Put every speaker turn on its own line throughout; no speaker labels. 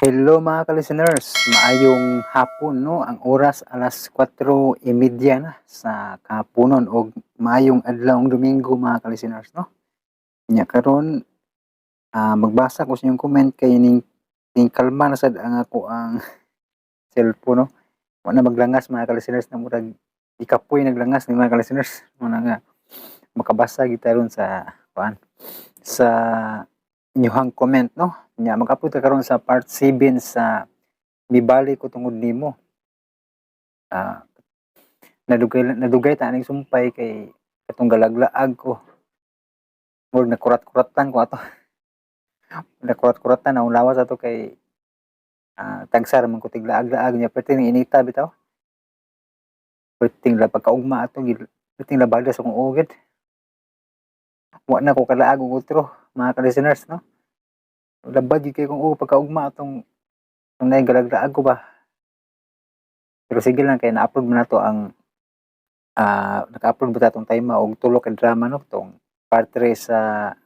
Hello, mga ka-listeners, maayong hapon, no. Ang oras alas 4:30 na sa kahaponon og maayong adlawng Domingo, mga ka-listeners, no. Nya karon magbasa ko sa inyong comment kay ning kalma na sad ang ako ang cellphone, no. Wa na maglangas, mga ka-listeners, na murag ikapoy naglangas ni, mga ka-listeners. Mao na nga makabasa gyud ta ron sa kuan sa inyuhang comment, no. Nya mag-upload ta karon sa part 7 sa Mibalik ko tungod nimo. Nadugay nadugay ta aning sumpay kay katong galaglaag ko. Murag nakurat-kuratan ko ato. Nakurat-kuratan akong lawas ato kay tagsa ra man ko tiglaag-laag nya perting inita bitaw. Perting la pagkaugma ato gid, perting labada sa akong ugid. Wa na ko kalaag og otro, mga ka-listeners, no. Labad gyud kay kong ulo pagkaugma atong kung naay galaglaag ko ba. Pero sige lang kay na-upload man nato ang naka-upload ba ta atong time og tulo ka drama, no, tong part 3 sa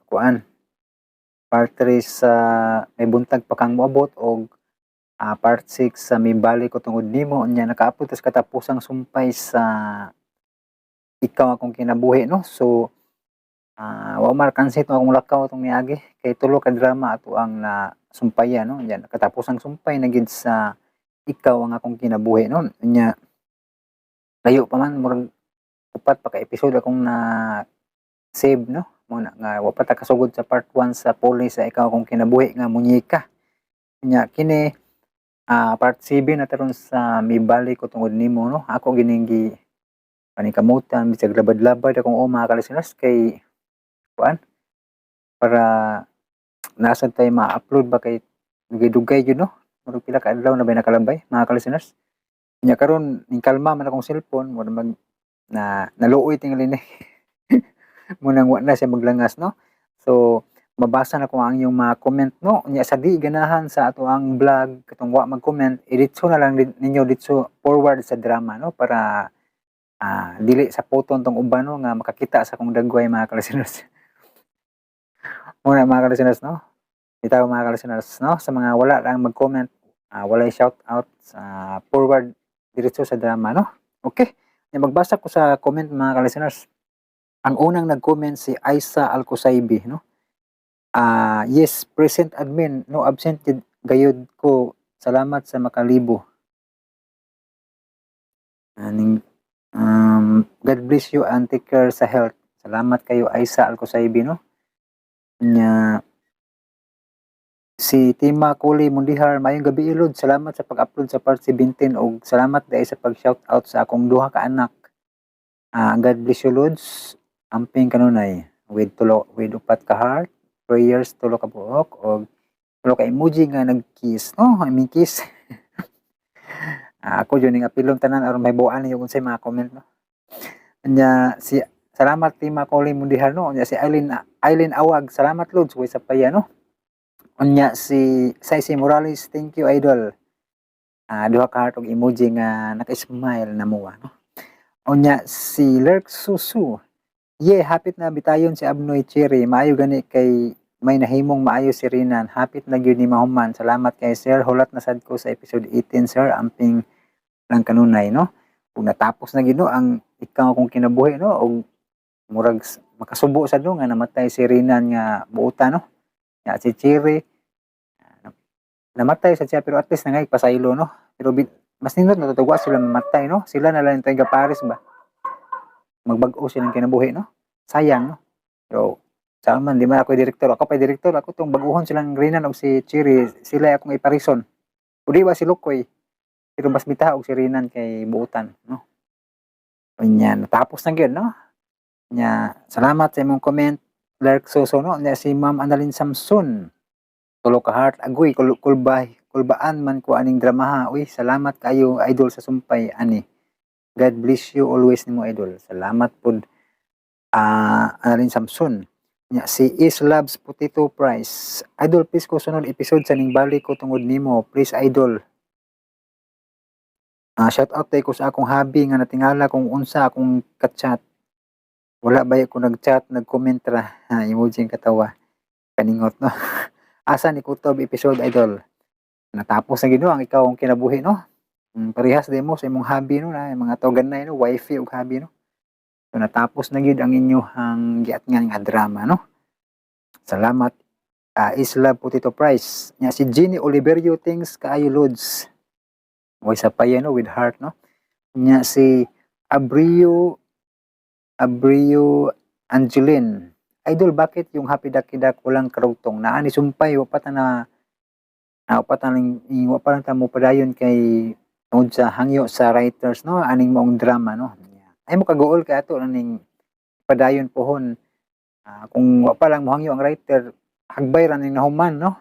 kuan. Part 3 sa May Buntag Pa Kang Moabot og part 6 sa Mibalik ko tungod nimo. Unya naka-upload tas katapusang sumpay sa Ikaw Akong Kinabuhi, no. So wa markansi to akong lakaw atong niagi kay tulo ka drama ato ang na sumpayan, no. Nya katapusang sumpay na gid sa Ikaw ang Akong Kinabuhi, no. Nya layo pa man, murag upat pa ka episode akong na save, no. Mao na nga wa pa ta kasugod sa part 1 sa puli sa Ikaw Akong Kinabuhi nga Munyeka. Nya kini part 7 na taron sa Mibalik ko tungod nimo, no. Ako gining gi paningkamutan bisag labad-labad akong o, mga ka-listeners, kay kuan para nasa tay ma-upload ba kay dugay-dugay gyud, no. Murag pila ka adlaw na ba nakalabay, mga ka-listeners. Nya karon ning kalma man akong cellphone mo mag na naluoy tingali ni mo nang wa na siya maglangas, no. So mabasa na ko ang inyong mga comment, no. Nya sa di ganahan sa ato ang vlog katong wa mag-comment, idiretso na lang ninyo ditso forward sa drama, no, para dili sa puton tong uban, no, nga makakita sa akong dagway, mga ka-listeners. Muna, mga ka-listeners, no. Bitaw, mga ka-listeners, no, sa mga wala lang mag-comment, walay shout out sa forward diretso sa drama, no. Okay. Nya magbasa ko sa comment, mga ka-listeners. Ang unang nag-comment si Aisa Alcosaibi, no. Yes, present admin, no absent gid gayud ko. Salamat sa makalibo. Aning God bless you and take care sa health. Salamat kayo, Aisa Alcosaibi, no. Nya si Tima Kuli Mundihar, "Maayong gabi, Ilod. Salamat sa pag-upload sa part 17 og salamat dahil sa pag-shout out sa akong duha ka anak. God bless you, Lods. Amping kanunay," with tulo with upat ka heart, prayers, tulo ka buok og tulo ka emoji nga nag-kiss, no? I mean kiss. Ako jud ning apilon tanan aron mahibuan ninyo kung unsay mga comment, no. Nya si salamat, Tima Kuli Mundihar, no. Nya si Eileen Eileen Awag, "Salamat, Lods," way sa paya, no. Unya si Saisi Morales, "Thank you, idol." Duha ka heart og emoji nga naka-smile na muwa, no. Unya si Lerk Susu, "Ye, hapit na bitayon si Abnoy Cherry. Maayo gani kay may nahimong maayo si Rinan. Hapit na gyud ni mahuman. Salamat kay sir. Hulat na sad ko sa episode 18, sir. Amping lang kanunay," no. Kung natapos na gyud, no, ang Ikaw Akong Kinabuhi, no, og murag makasubo sad, no, nga namatay si Rinan nga buutan, no. Ya si Cherry namatay sad siya pero at least nangay pasaylo, no. Pero mas nindot natutugwa sila mamatay, no. Sila na lang tayo Paris ba. Magbag-o silang kinabuhi, no. Sayang, no. Pero sa man di man ako direktor, ako pa direktor, ako tong baguhon silang Rinan og si Cherry, sila akong iparison. O di ba si Lukoy? Pero mas bitaha og si Rinan kay buutan, no. Unya natapos na gyud, no. Nya salamat sa imong comment, Lerk Soso, no. Nya si Ma'am Annalyn Samson, tulo ka heart, "Agoy, kulbay kulbaan man ko aning dramaha. Uy, salamat kayo, idol, sa sumpay ani. God bless you always nimo, idol." Salamat pud, Annalyn Samson. Nya si Is Loves Potato Price, "Idol, please ko sunod episode sa Ning Balik Ko Tungod Nimo, please, idol. Shout out tay ko sa akong hubby nga natingala kung unsa akong ka-chat. Wala ba ko nag-chat, nag-comment ra." Ha, emoji ng katawa. Kaningot, no. "Asa ni kutob episode, idol?" Natapos na gyud, no, ang Ikaw Akong Kinabuhi, no. Parehas din mo sa imong hobby, no, na mga tawagan na, no, wifey ug hubby, no. So natapos na gyud ang inyong giatngan nga drama, no. Salamat, Isla Potato Price. Nya si Jenny Oliverio, thanks kaayo, Lods. Way sa pa, no, with heart, no. Nya si Abrio Abrio Angeline. Idol, bakit yung Happy Ducky Duck walang karugtong? Naa ni sumpay, wa pa ta na na pa ta ning wa pa lang ta mo padayon kay tungod sa hangyo sa writers, no, aning maong drama, no. Ay mo kaguol kay ato aning padayon pohon. Kung wa pa lang mohangyo ang writer, hagbay ra ning nahuman, no.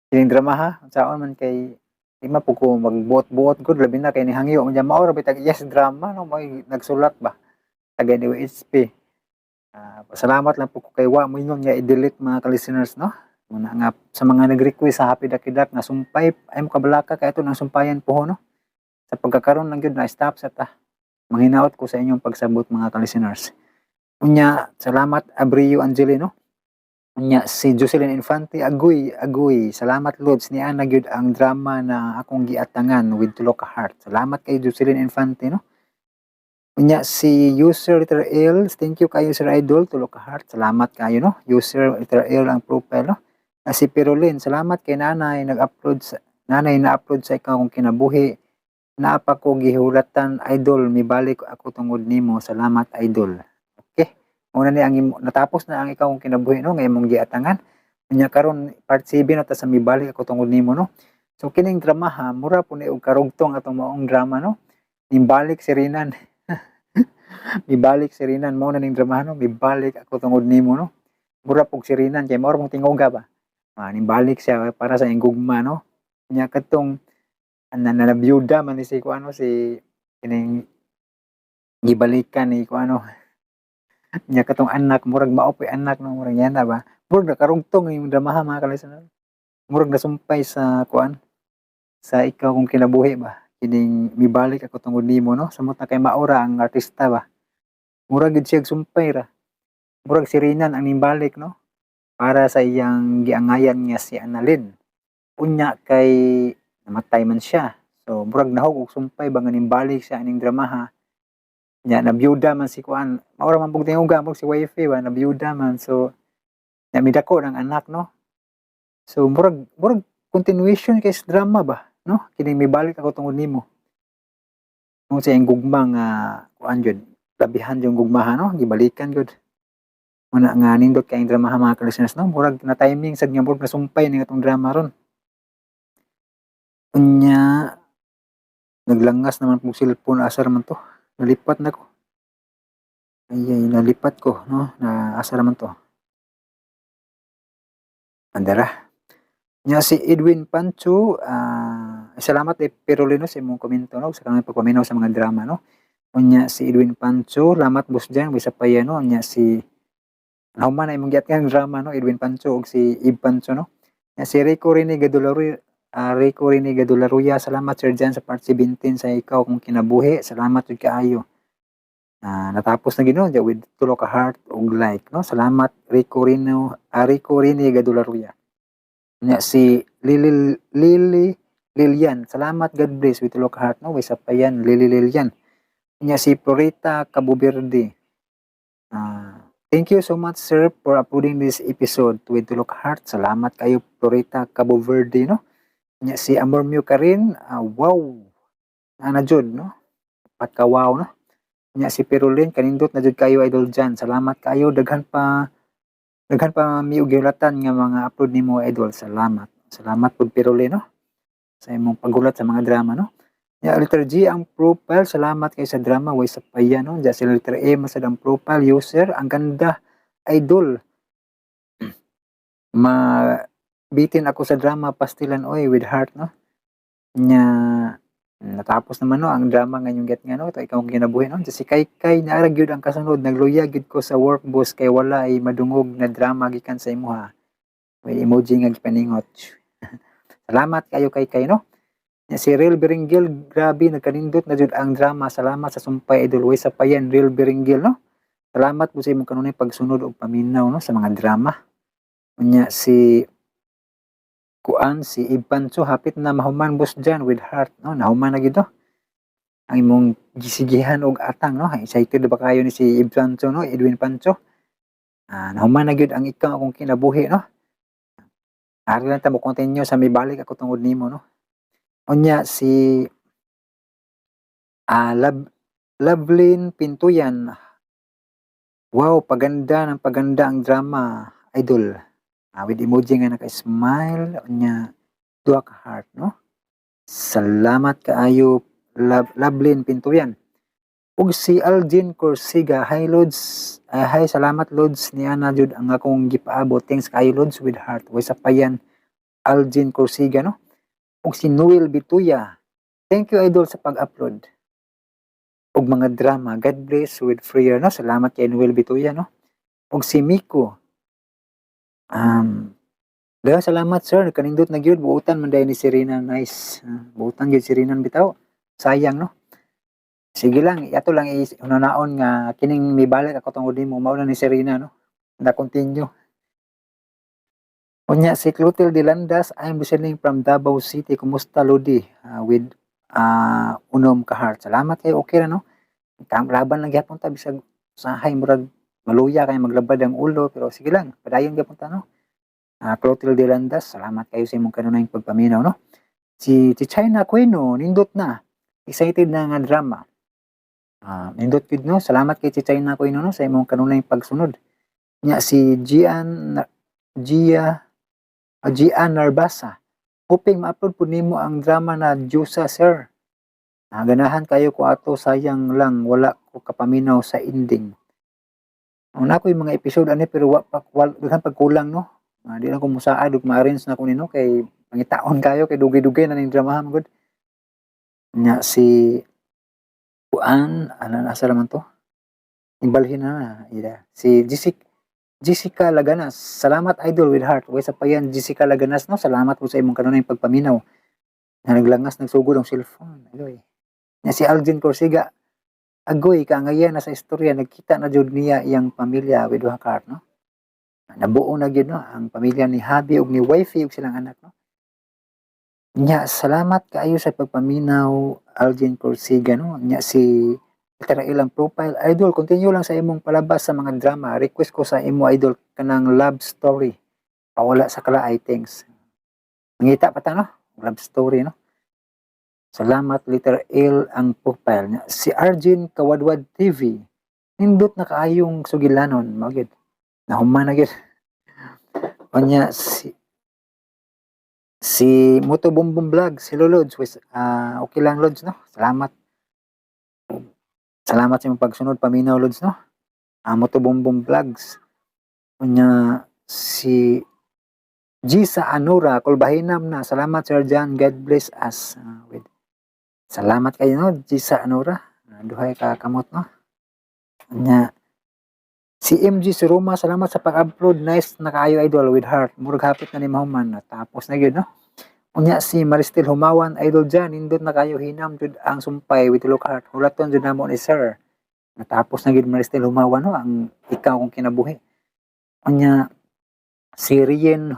Kining drama ha, unsaon man kay di man pud ko magbuot-buot gud, labi na kay ni hangyo man mao ra bitag yes drama, no, may nagsulat ba taga DOHP. Salamat lang po ko kay wa mo ingon nga i-delete, mga ka-listeners, no. Muna nga sa mga nag-request sa Happy Ducky Duck nga sumpay, ay mo kabalaka kay ato nang sumpayan po, no. Sa pagkakaroon lang gyud na stop sa ta. Manghinaot ko sa inyong pagsabot, mga ka-listeners. Unya, salamat, Abrio Angelino. Unya si Jocelyn Infante, agoy, agoy. Salamat, Lods, niya na gyud ang drama na akong giatangan with tulo ka heart. Salamat kay Jocelyn Infante, no. Unya si user letter L, thank you kayo, Sir Idol, tulo ka heart. Salamat kayo, no. User letter L ang profile, no. Na si Perolin, salamat kay nanay nag-upload sa nanay na-upload sa Ikaw Akong Kinabuhi. Naa pa ko gihulatan, idol, mibalik ako tungod nimo. Salamat, idol. Okay. Muna ni ang natapos na ang Ikaw Akong Kinabuhi, no, nga imong giatangan. Unya karon part 7 na ta sa Mibalik Ako Tungod Nimo, no. So kining drama ha, mura po ni og karugtong atong maong drama, no. Nimbalik si Rinan. Mibalik si Rinan mo na ning drama, no. Mibalik ako tungod nimo, no. Mura pug si Rinan kay mao mong tinguga ba. Nimbalik siya para sa iyang gugma, no. Nya katong na nabiyuda man ni si kuano, si kining gibalikan ni kuano. Nya katong anak murag mao po'y anak, no, murag yana ba. Murag nakarugtong yung dramaha, mga ka-listener. Murag nasumpay sa kuan sa Ikaw Kong Kinabuhi ba. Kining Mibalik Ako Tungod Nimo, no. Samot na kay maura ang artista ba. Murag gid siya sumpay ra. Murag si Rinan ang nimbalik, no. Para sa iyang giangayan nga si Annalyn. Unya kay namatay man siya. So murag nahog og sumpay ba nga nimbalik siya aning dramaha. Nya nabiyuda man si kuan. Maura man pug tinguga mo si wifey ba, nabiyuda man. So nya midako ng anak, no. So murag continuation kay sa drama ba, no? Kining Mibalik Ako Tungod Nimo. Kung sa iyang gugma nga kuan jud, labihan yung gugmaha, no, gibalikan jud. Muna nga nindot kay drama, mga ka-listeners, no. Murag na timing sad nga murag nasumpay ning atong drama ron. Unya naglangas naman pong cellphone, asa man to. Nalipat na ko. Ay, ay, nalipat ko, no, na asa naman to. Andara. Nya si Edwin Pancho, salamat kay Perolino sa imong komento, no, sa kanang pagpaminaw sa mga drama, no. Unya si Edwin Pancho, salamat, boss Jan, bisa pa yan, no. Unya si nahuman na imong giatngan drama, no, Edwin Pancho ug si Eve Pancho, no. Nya si Rico Rene Gadularuya, Rico Rene Gadularuya, salamat, Sir Jan, sa part 17 sa Ikaw Kong Kinabuhi. Salamat jud kaayo. Natapos na gyud, no, with tulo ka heart ug like, no. Salamat, Rico Rene Gadularuya. Nya si Lily Lily Lilian, salamat, God bless with tulo ka heart, no. Way sa pa yan, Lily Lilian. Nya si Florita Caboverde. Thank you so much, sir, for uploading this episode with tulo ka heart. Salamat kayo, Florita Caboverde, no. Nya si Amor Mew Karin, wow. Ana jud, no. Patka wow, no. Nya si Perolin, kanindot na jud kayo, Idol Jan. Salamat kayo, daghan pa mi og gihulatan nga mga upload nimo, idol. Salamat. Salamat pud, Perolin, no. Sa imong paghulat sa mga drama, no. Nya letter G ang profile, salamat kay sa drama, way sa paya, no. Diya si letter A masad ang profile user, ang ganda, idol. Ma bitin ako sa drama pastilan oy with heart, no. Nya natapos naman, no, ang drama nga inyong get nga, no, ito Ikaw Ang Kinabuhi, no. Si Kay Kay naara gyud ang kasunod, nagluya gyud ko sa work, boss, kay wala ay madungog na drama gikan sa imuha. May emoji nga gipaningot. Salamat kayo, Kay Kay, no. Nya si Real Berenguel, grabe nagkanindot na jud ang drama. Salamat sa sumpay, idol. Way sa payan, Real Berenguel, no. Salamat po sa imong kanunay pagsunod og paminaw, no, sa mga drama. Unya si Kuan si Ipancho, hapit na mahuman, Boss Jan, with heart, no? Nahuman na gito ang imong gisigihan og atang, no? Excited ba kayo ni si Ipancho, no? Edwin Pancho. Nahuman na gyud ang Ikaw Akong Kinabuhi, no? Ari lang ta mo continue sa Mibalik Ako Tungod Nimo, no? Unya si Lovelyn Pintuyan. Wow, paganda ng paganda ang drama, idol. With emoji nga naka-smile, unya duha ka heart, no? Salamat kaayo, Lovelyn Pintuyan. Ug si Algin Corsiga, "Hi Lods, hi, salamat Lods, niya na jud ang akong gipaabot. Thanks kaayo Lods," with heart. Way sapayan, Algin Corsiga, no? Ug si Noel Bituya, "Thank you idol sa pag-upload og mga drama. God bless," with prayer, no? Salamat kay Noel Bituya, no? Ug si Miko, "Daghang salamat sir, kanindot na gyud, buutan man diay ni Serena, nice." Buutan gyud si Serena bitaw. Sayang, no? Sige lang, ato lang i-hunaon nga kining Mibalik Ako Tungod Nimo mao na ni Serena, no? Na continue. Unya si Clotilde de Landas, "I'm listening from Davao City. Kumusta Lodi?" With unom ka heart. Salamat kayo, okay ra, no? Laban lang gyapon ta bisag usahay murag maluya kay maglabad ang ulo, pero sige lang, padayon gyapon ta, no? Clotilde de Landas, salamat kayo sa imong kanunayng pagpaminaw, no? Si China Quino, "Nindot na. Excited na nga drama." Nindot gid, no? Salamat kay si China Quino, no, sa imong kanunayng pagsunod. Nya si Gian Gia Gian Narbasa, "Hoping ma-upload po nimo ang drama na Diyosa, sir. Ganahan kayo ko ato, sayang lang wala ko kapaminaw sa ending." Una ko yung mga episode ani pero wa pa wal, daghan pagkulang, no. Di lang ko musaad ug ma-arrange na ko nino kay pangitaon kayo kay dugay-dugay na ning drama man gud. Nya si kuan ano, nasa naman to? Imbalhin na na. Ida. Si Jessica Jessica Laganas, "Salamat idol," with heart. Way sapayan, Jessica Laganas, no. Salamat po sa imong kanunay pagpaminaw. Na naglangas nagsugod ang cellphone. Agoy. Nya si Algin Corsiga, "Agoy kaangayan na sa istorya, nagkita na jud niya iyang pamilya," with duha ka heart, no. Nabuo na gyud, no, ang pamilya ni Habi ug ni Wifey ug silang anak, no. Nya salamat kaayo sa pagpaminaw, Algin Corsiga, no. Nya si Tara ilang profile, "Idol, continue lang sa imong palabas sa mga drama. Request ko sa imo idol kanang Love Story. Pawala sa kalaay, thanks." Mangita pa ta, no? Love Story, no? Salamat, letter L ang profile niya. Si Arjun Kawadwad TV, "Nindot na kaayong sugilanon," mao gyud. Nahuman na gyud. Unya si si Moto Boom Boom Vlog, si Lods, okay lang Lods, no? Salamat. Salamat sa imong pagsunod paminaw, Lods, no? Moto Boom Boom Vlogs. Unya si Gisa Anura, "Kulbahinam na. Salamat Sir John. God bless us." With salamat kayo, no, Gisa Anura. Duhay ka kamot, no? Unya si MG Suruma, "Salamat sa pag-upload. Nice na kaayo idol," with heart. Murag hapit na ni mahuman. Tapos na gyud, no? Unya si Maristel Humawan, "Idol Jan, nindot na kayo, hinam jud ang sumpay," with tulo ka heart. Hulaton jud namo ni sir. Natapos na gyud, Maristel Humawan, no, ang Ikaw Akong Kinabuhi. Unya si Rien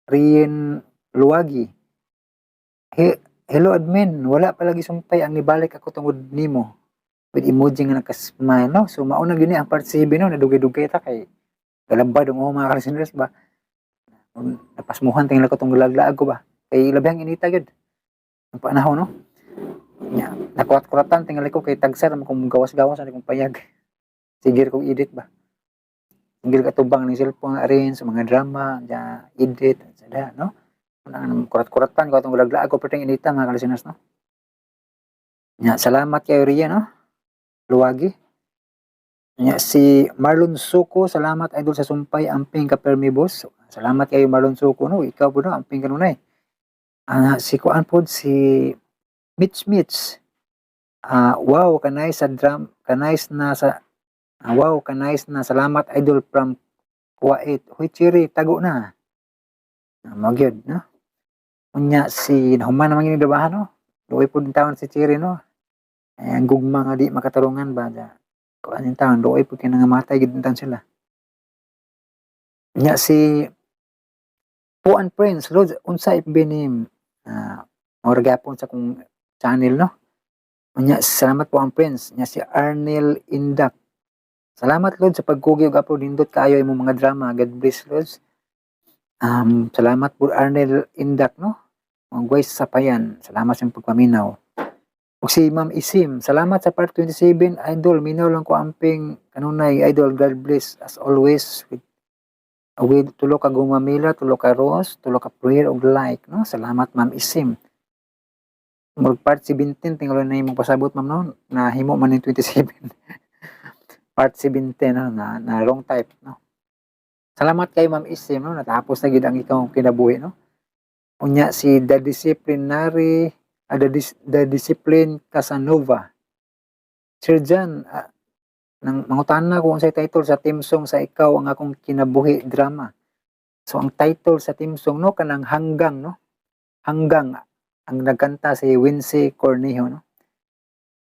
Rien Luwagi. "Hello admin, wala pa lagi sumpay ang Nibalik Ako Tungod Nimo," with emoji nga naka-smile, no? So mauna gyud ni ang part 7, no, nadugay-dugay ta kay galabad ang mga ka-listeners ba. Napasmuhan tingnan ko tong laglaag ko ba. Kay labihang inita gyud ang panahon, no? Nya, nakurat-kuratan tingali ko kay tagsa naman kung gawas-gawas ani kong payag. Sige kong edit ba. Singgil katubang ni cellphone arrange sa mga drama, ja edit, sada, no? Unang kurat-kuratan ko atong laglaag ko perting inita, mga ka-listeners, no? Nya, salamat kay Ria, no? Luwagi. Nya si Marlon Suko, "Salamat idol sa sumpay, amping ka permi boss." Salamat kayo, Marlon Suko, no. Ikaw po, no, amping kanunay. Si kuan pod, si Mitch Mitch. "Wow, kanay sa drum, kanay na sa wow, kanay na, salamat idol from Kuwait. Huy Chiri, tago na." Mao gyud, no? Unya si nahuman naman gini drabahan, no. Luoy pud taon si Chiri, no. Ay, ang gugma nga di makatarungan ba da. Kuan yung taon, luoy pud kay nangamatay gid taon sila. Nya si Puan Prince, Lods, unsa FB name? Mao ra gyapon sa akong channel, no? Unya, salamat po ang Prince. Nya si Arnel Indak. Salamat, Lods, sa pagkugi og upload, nindot kaayo imong mga drama. God bless, Lods. Salamat po, Arnel Indak, no? Magway sa sapayan. Salamat sa imong pagpaminaw. Ug si Ma'am Isim, salamat sa part 27, idol. Minaw lang ko amping kanunay, idol. God bless as always with tulo ka gumamila, tulo ka rose, tulo ka prayer ug like, no? Salamat, Ma'am Isim. Murag part 17 tingalo na imong pasabot, ma'am, no? Nahimo man ning 27. Part 17, no, na wrong type, no? Salamat kay Ma'am Isim, no? Natapos na gid ang Ikaw Kinabuhi, no? Unya si The Disciplinary, The Discipline Casanova. Sir John, nang mangutana ko unsay title sa theme song sa Ikaw ang Akong Kinabuhi drama. So ang title sa theme song, no, kanang Hanggang, no? Hanggang, ang nagkanta si Wincy Cornejo, no?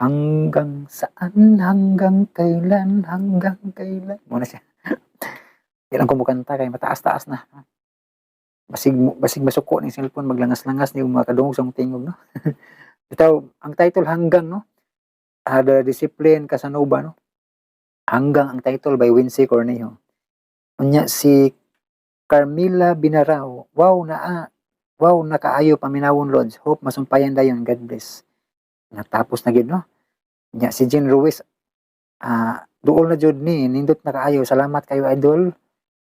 Hanggang saan, hanggang kailan, hanggang kailan. Mao na siya. Di lang ko mukanta kay mataas-taas na. Basig masuko ning cellphone, maglangas-langas ni makadungog sa akong tingog, no. Bitaw, ang title Hanggang, no? The Discipline Casanova, no? Hanggang ang title by Wincy Cornejo. Unya si Carmila Binaraw. Wow naa. Wow nakaayo paminawon, Lods. Hope masumpayan dayon. God bless. Natapos na gid, no? Unya si Jean Ruiz, duol na jud ni, nindot na kaayo. Salamat kayo, idol.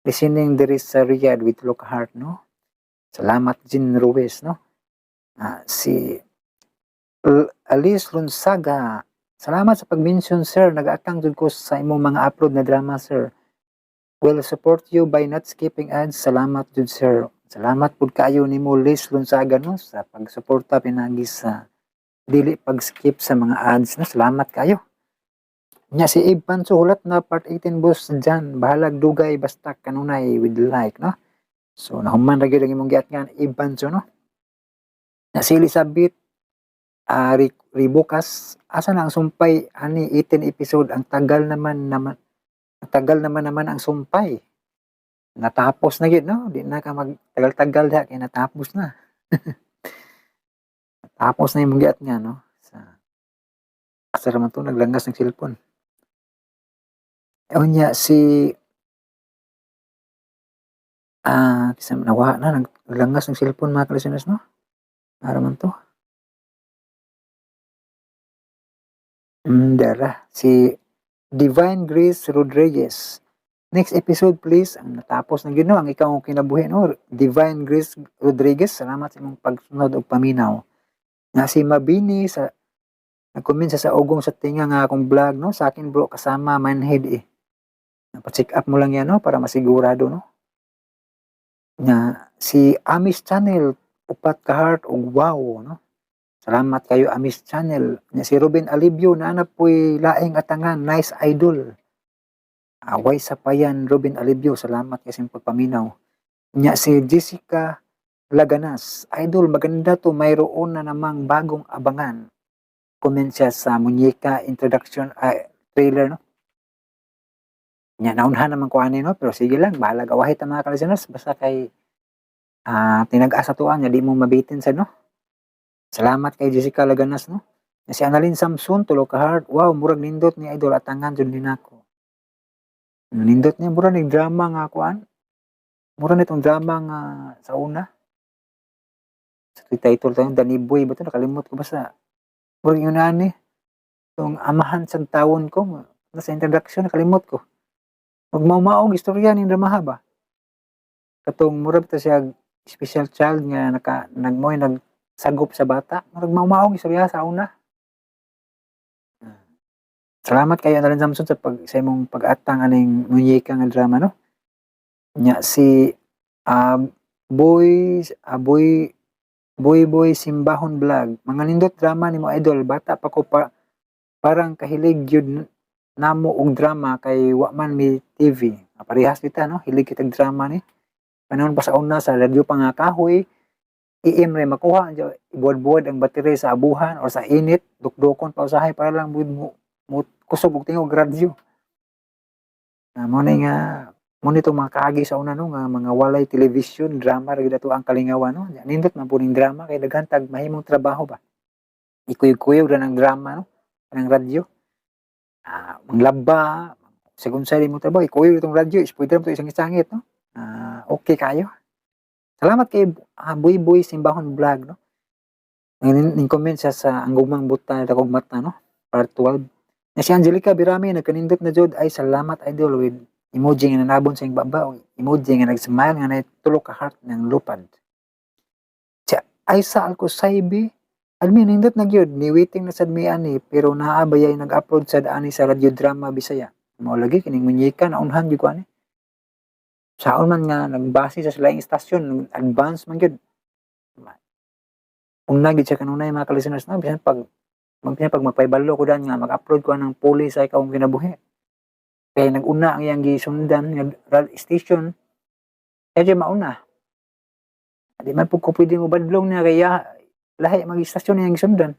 Listening diri sa Riyadh with look heart, no? Salamat, Jean Ruiz, no? Si Alice Lunsaga. Salamat sa pag-mention, sir. Nag-atang jud ko sa imong mga upload na drama, sir. Will support you by not skipping ads. Salamat jud, sir. Salamat pud kaayo nimo, Liz Lunsaga, no, sa pagsuporta pinagi sa dili pag-skip sa mga ads, no. Salamat kayo. Nya si Eve Panso, hulat na part 18, boss Jan. Bahalag dugay basta kanunay with like, no. So nahuman ra gyud ang imong giatngan, Eve Panso, no. Nya si Elizabeth Ribukas, asa na ang sumpay ani 18 episode? Ang tagal naman naman, ang tagal naman naman ang sumpay. Natapos na gyud, no? Di na ka mag tagal-tagal diha kay natapos na. Natapos na imong giatngan, no? Sa asa ra man to naglangas ng cellphone. Unya si kinsa nawa na naglangas ng cellphone, mga ka-listeners, no? Ara man to. Dara si Divine Grace Rodriguez. Next episode, please. Ang natapos na gyud, no, ang Ikaw ang Kinabuhi, no? Divine Grace Rodriguez, salamat sa imong pagsunod og paminaw. Nga si Mabini sa nag-comment siya sa Ugong sa Tinga nga akong vlog, no? Sa akin, bro, kasama manhead eh. Pa-check up mo lang yan, no, para masigurado, no? Nga si Amis Channel, upat ka heart og wow, no? Salamat kayo, Amis Channel. Nya si Ruben Alibio, naa na po'y laing atangan, nice, idol. Away sa payan, Ruben Alibio, salamat kasi pagpaminaw. Nya si Jessica Laganas, idol, maganda to, mayroon na namang bagong abangan. Comment siya sa Munyeka introduction trailer, no? Nya naunhan naman ko ani, no, pero sige lang, bahala gawahi ta, mga ka-listeners, basta kay tinag-asa tuan nya di mo mabitin sa, no. Salamat kay Jessica Laganas, no. Nya si Annalyn Samson, tulo ka heart. Wow, murag nindot ni idol, atangan jud ni nako. Nindot niya, mura ni drama nga kuan. Mura nitong drama nga sa una. Sa title tayo, Danny Boy ba to? Nakalimot ko basta. Murag yun ani. Itong amahan sa tawon ko. Nasa introduction, nakalimot ko. Magmaumaog istorya ni dramaha ba? Katong murag ta siya special child nga naka nagmoy nagsagop sa bata. Murag maumaog istorya sa una. Salamat kayo, Annalyn Samson, sa imong pag-atang aning Munyeka nga drama, no. Nya si Boy Boy Boy Simbahon Vlog. Mga nindot drama nimo, idol, bata pa ko pa parang kahilig gyud namo og drama kay wa man mi TV. Parehas kita, no, hilig kitag drama ni. Panahon pa sa una sa radyo pa nga kahoy, AM ray makuha, ibuwad-buwad ang battery sa abuhan or sa init, dukdukon pa usahay para lang bud mo kusog og tingog radyo. Mao na nga Mao nitong mga kaagi sa una, no, nga mga walay television, drama ra gyud ato ang kalingawan, no. Nindot man pud ning drama kay daghan tag mahimong trabaho ba. Ikuyog-kuyog ra ng drama, no, kanang radyo. Manglaba, sa unsay imong trabaho, ikuyog itong radyo, ispoiler mo to isang-isangit, no. Okay kayo. Salamat kay Boy Boy Simbahon Vlog, no. Ning comment siya sa Ang Gugmang Buta Dakog Mata, no, part 12. Na si Angelica Birami nagkanindot na jud ay, "Salamat, idol," with emoji nga nanabon sa iyang baba o emoji nga nag-smile nga nay tulo ka heart ng lupad. Si Aisa Alcosaibi, admin, nindot na gyud ni, waiting na sad mi ani, pero naa bayay nag-upload sad ani sa Radio Drama Bisaya? Mao lagi kining munyeka naunhan gyud ko ani. Saon man nga nagbase sa laing istasyon, advance man gyud. Una gyud siya kanunay, mga ka-listeners, no, bisan pag magpaibalo ko dan nga mag-upload ko ng puli sa Ikaw ang Kinabuhi. Kaya nag-una ang iyang gisundan nga station, kaya mauna. Di man pud ko pwede mo badlong niya kaya lahi mag istasyon niyang gisundan.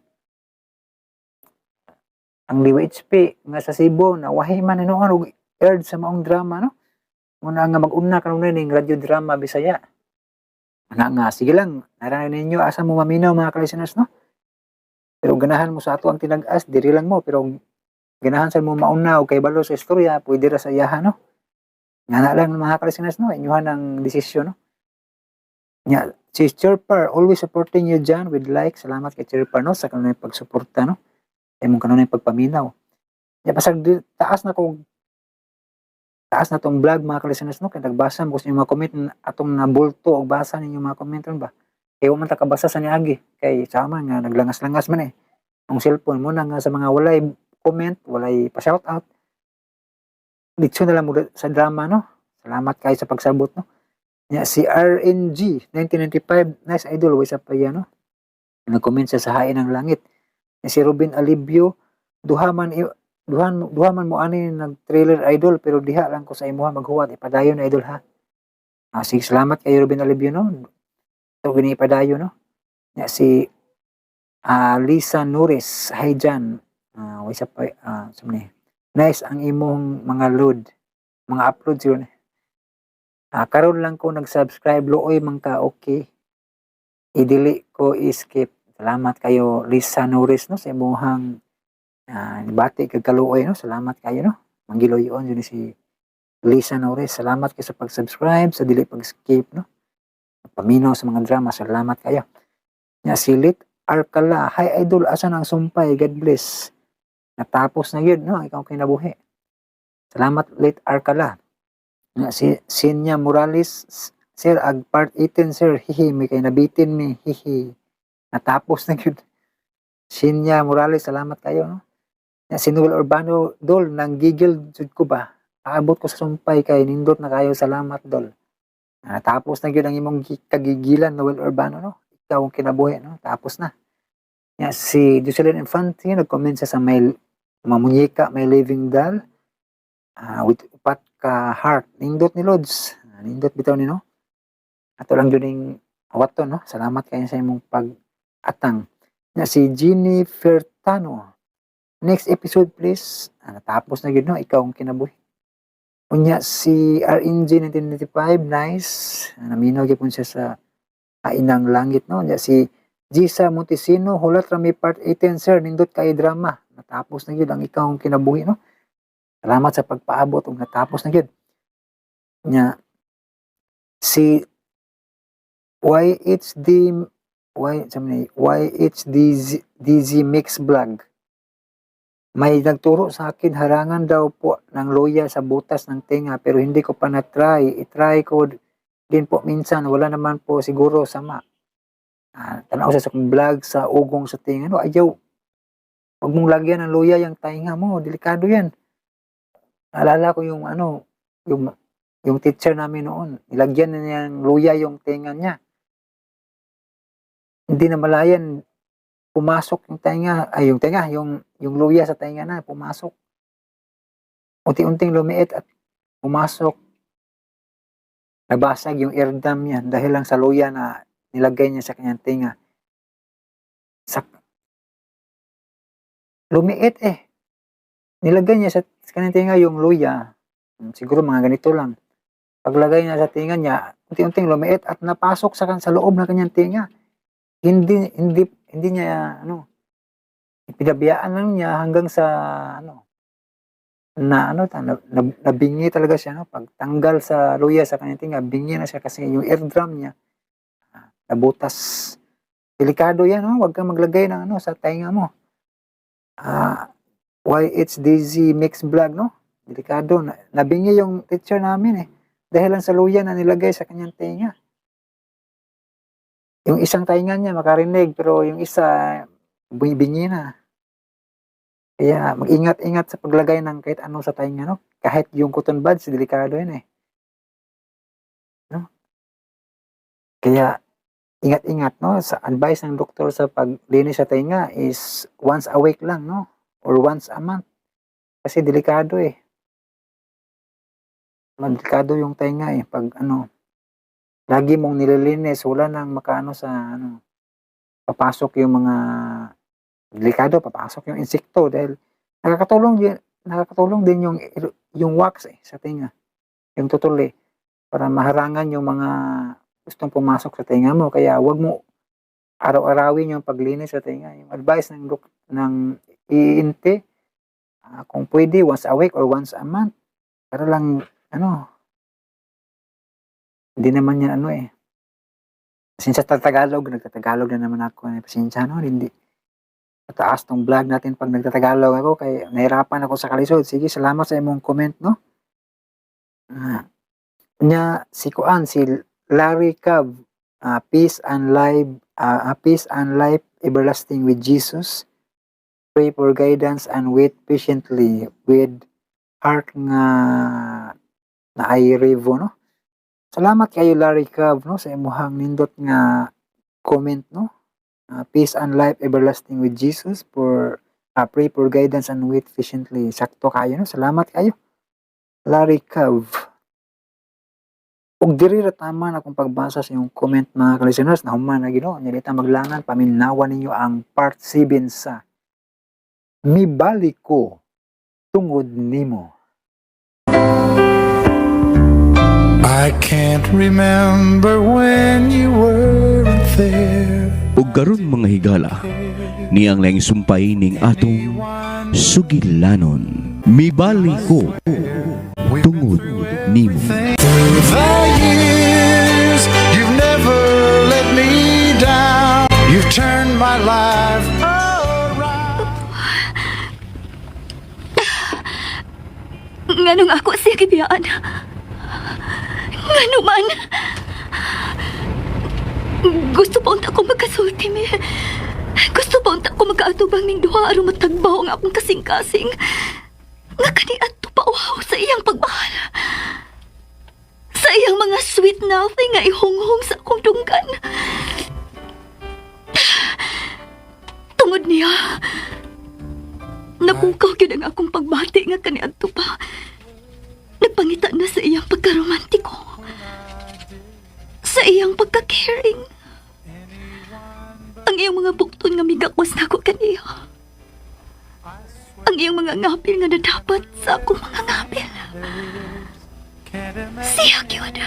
Ang DYHP nga sa Cebu na wahi man hinuon og aired sa maong drama, no. Muna nga mag-una kanunay ning Radio Drama Bisaya. Nga nga sige lang, nara ninyo asa mo maminaw, mga ka-listeners, no. Pero ganahan mo sa ato ang tinag-as, diri lang mo, pero ganahan sa mo mauna og kaybalo sa istorya, pwede ra sa iyaha, no. Nga na lang, mga ka-listeners, no, inyuhan ang desisyon, no. Nya si Chirpar, "Always supporting you John with like." Salamat kay Chirpar, no, sa kanunay pagsuporta, no. Imong kanunay pagpaminaw. Nya pasag taas na ko, taas na tong vlog, mga ka-listeners, no, kay nagbasa mo sa inyong mga comment atong nabulto og basa ninyo mga comment ron ba. Kay wa man ta kabasa sa niagi kay sama nga naglangas-langas man eh. Ang cellphone mo na nga sa mga walay comment, walay pa shout out. Ditso na lang mo sa drama, no. Salamat kayo sa pagsabot, no. Nya si RNG 1995, "Nice, idol," way sa pa yan, no. Nag-comment siya sa Hain ng Langit. Nya si Ruben Alibio, "Duha man mo ani nag-trailer, idol, pero diha lang ko sa imuha maghuwat, ipadayon na, idol, ha." Sige, salamat kay Ruben Alibio, no. Ito gini ipadayon, no. Nya si Lisa Norris, "Hi Jan." Way sa pa sa ni. "Nice ang imong mga load, mga upload siguro ni. Karon lang ko nag-subscribe, luoy man ka, okay. Idili ko i-skip." Salamat kayo, Lisa Norris, no, sa imuhang bati kag kaluoy, no. Salamat kayo, no. Manggiloyon jud ni si Lisa Norris. Salamat kayo sa pag-subscribe, sa dili pag-skip, no. Paminaw sa mga drama, salamat kayo. Nya si Lit Arcala, "Hi idol, asa na ang Sumpay? God bless." Natapos na yun, no, ang Ikaw Kinabuhi. Salamat, Lit Arcala. Nya si Sinya Morales, "Sir, ag part 18, sir, hihi, may kay nabitin mi, hihi." Natapos na yun. Sinya Morales, salamat kayo, no. Nya si Noel Urbano, "Dol, nanggigil jud ko ba? Aabot ko sa Sumpay kay nindot na kayo, salamat, dol." Natapos na gyud ang imong kagigilan, Noel Urbano, no. Ikaw ang Kinabuhi, no. Tapos na. Nya si Jocelyn Infante, nag-comment siya sa may mga munyeka, may living doll, with upat ka heart. "Nindot ni Lods." Nindot bitaw ni, no. Ato lang jud ning awaton, no. Salamat kayo sa imong pag-atang. Nya si Jeannie Fertano, "Next episode please." Natapos na gyud, no, Ikaw ang Kinabuhi. Unya si RNG 1995, "Nice." Naminaw gyapon siya sa Hain ng Langit, no. Unya si Gisa Montesino, "Hulat rami part 18, sir, nindot kay drama." Natapos na gyud ang Ikaw ang Kinabuhi, no. Salamat sa pagpaabot ug natapos na gyud. Nya si YHD Y sa ni YHDZ DZ Mix Vlog. "May nagturo sa akin, harangan daw po ng luya sa butas ng tenga, pero hindi ko pa na-try. I-try ko din po minsan, wala naman po siguro sama." Tanaw sa akong vlog sa ugong sa tenga, no, ayaw. Huwag mong lagyan ng luya yung tainga mo, delikado yan. Naalala ko yung ano, yung teacher namin noon, nilagyan na niya ng luya yung tenga niya. Hindi namalayan, pumasok yung tenga, ay yung tenga, yung luya sa tenga na, pumasok. Unti-unting lumiit at pumasok. Nabasag yung eardrum niya dahil lang sa luya na nilagay niya sa kanyang tenga. Lumiit eh. Nilagay niya sa kanyang tenga yung luya. Siguro mga ganito lang. Paglagay niya sa tinga niya, unti-unting lumiit at napasok sa loob ng kanyang tinga. Hindi hindi hindi niya ano, pinabiyaan lang niya hanggang sa ano na ano ta, na, na, nabingi talaga siya, no? Pagtanggal sa luya sa kanyang tinga, bingi na siya kasi yung eardrum niya nabutas. Delikado yan, no? Huwag kang maglagay ng ano sa tainga mo. YHDZ Mix Vlog, no? Delikado. Nabingi yung teacher namin eh. Dahil lang sa luya na nilagay sa kanyang tenga. Yung isang tainga niya makarinig, pero yung isa bingi na. Kaya mag-ingat-ingat sa paglagay ng kahit ano sa tainga, no? Kahit yung cotton buds, delikado yun eh. No? Kaya ingat-ingat, no? Sa advice ng doktor sa paglinis sa tainga is once a week lang, no? Or once a month. Kasi delikado eh. Delikado yung tainga eh. Pag ano, lagi mong nililinis, wala nang makaano sa ano, papasok yung mga delikado, papasok yung insekto dahil nakakatulong din yung wax eh, sa tinga, yung tutuli para maharangan yung mga gustong pumasok sa tinga mo. Kaya wag mo araw-arawin yung paglinis sa tinga. Yung advice ng ENT, kung pwede once a week or once a month para lang ano, hindi naman yan ano eh. Pasensya sa Tagalog, nagtatagalog na naman ako. Eh. Pasensya, no, hindi mataas tong vlog natin pag nagtatagalog ako kay nahirapan ako sa kalisod. Sige, salamat sa imong comment, no? Nya si kuan, si Larry Cove, peace and life everlasting with Jesus. Pray for guidance and wait patiently with heart nga naay revo, no? Salamat kayo, Larry Cove, no, sa imuhang nindot nga comment, no? Peace and life everlasting with Jesus for pray for guidance and wait patiently. Sakto kayo, no? Salamat kayo, Larry Cove. Ug diri ra tama na akong pagbasa sa inyong comment, mga ka-listeners, na human na Ginoo. Nya maglangan, paminawan ninyo ang part 7 sa Mibalik Ko Tungod Nimo.
I can't remember when you weren't there.
Ug karon, mga higala, niang laing sumpay ning atong sugilanon. Mibalik Ko Tungod Nimo.
Through the years, you've never let me down. You've turned my life around.
Nganong ako siya gibiyaan? Ngano man? Gusto pa unta ko magkasulti mi. Gusto pa unta ko magkaatubang ning duha aron matagbaw ang akong kasing-kasing. Nga kaniadto pa uhaw sa iyang pagmahal. Sa iyang mga sweet nothing nga ihunghong sa akong dunggan. Tungod niya, napukaw gyud ang akong pagbati nga kaniadto pa nagpangita na sa iyang pagkaromantiko. Sa iyang pagka-caring. Ang iyang mga bukton nga migakos nako kaniya. Ang iyang mga ngapil nga nadapat sa akong mga ngapil. Siya gyud.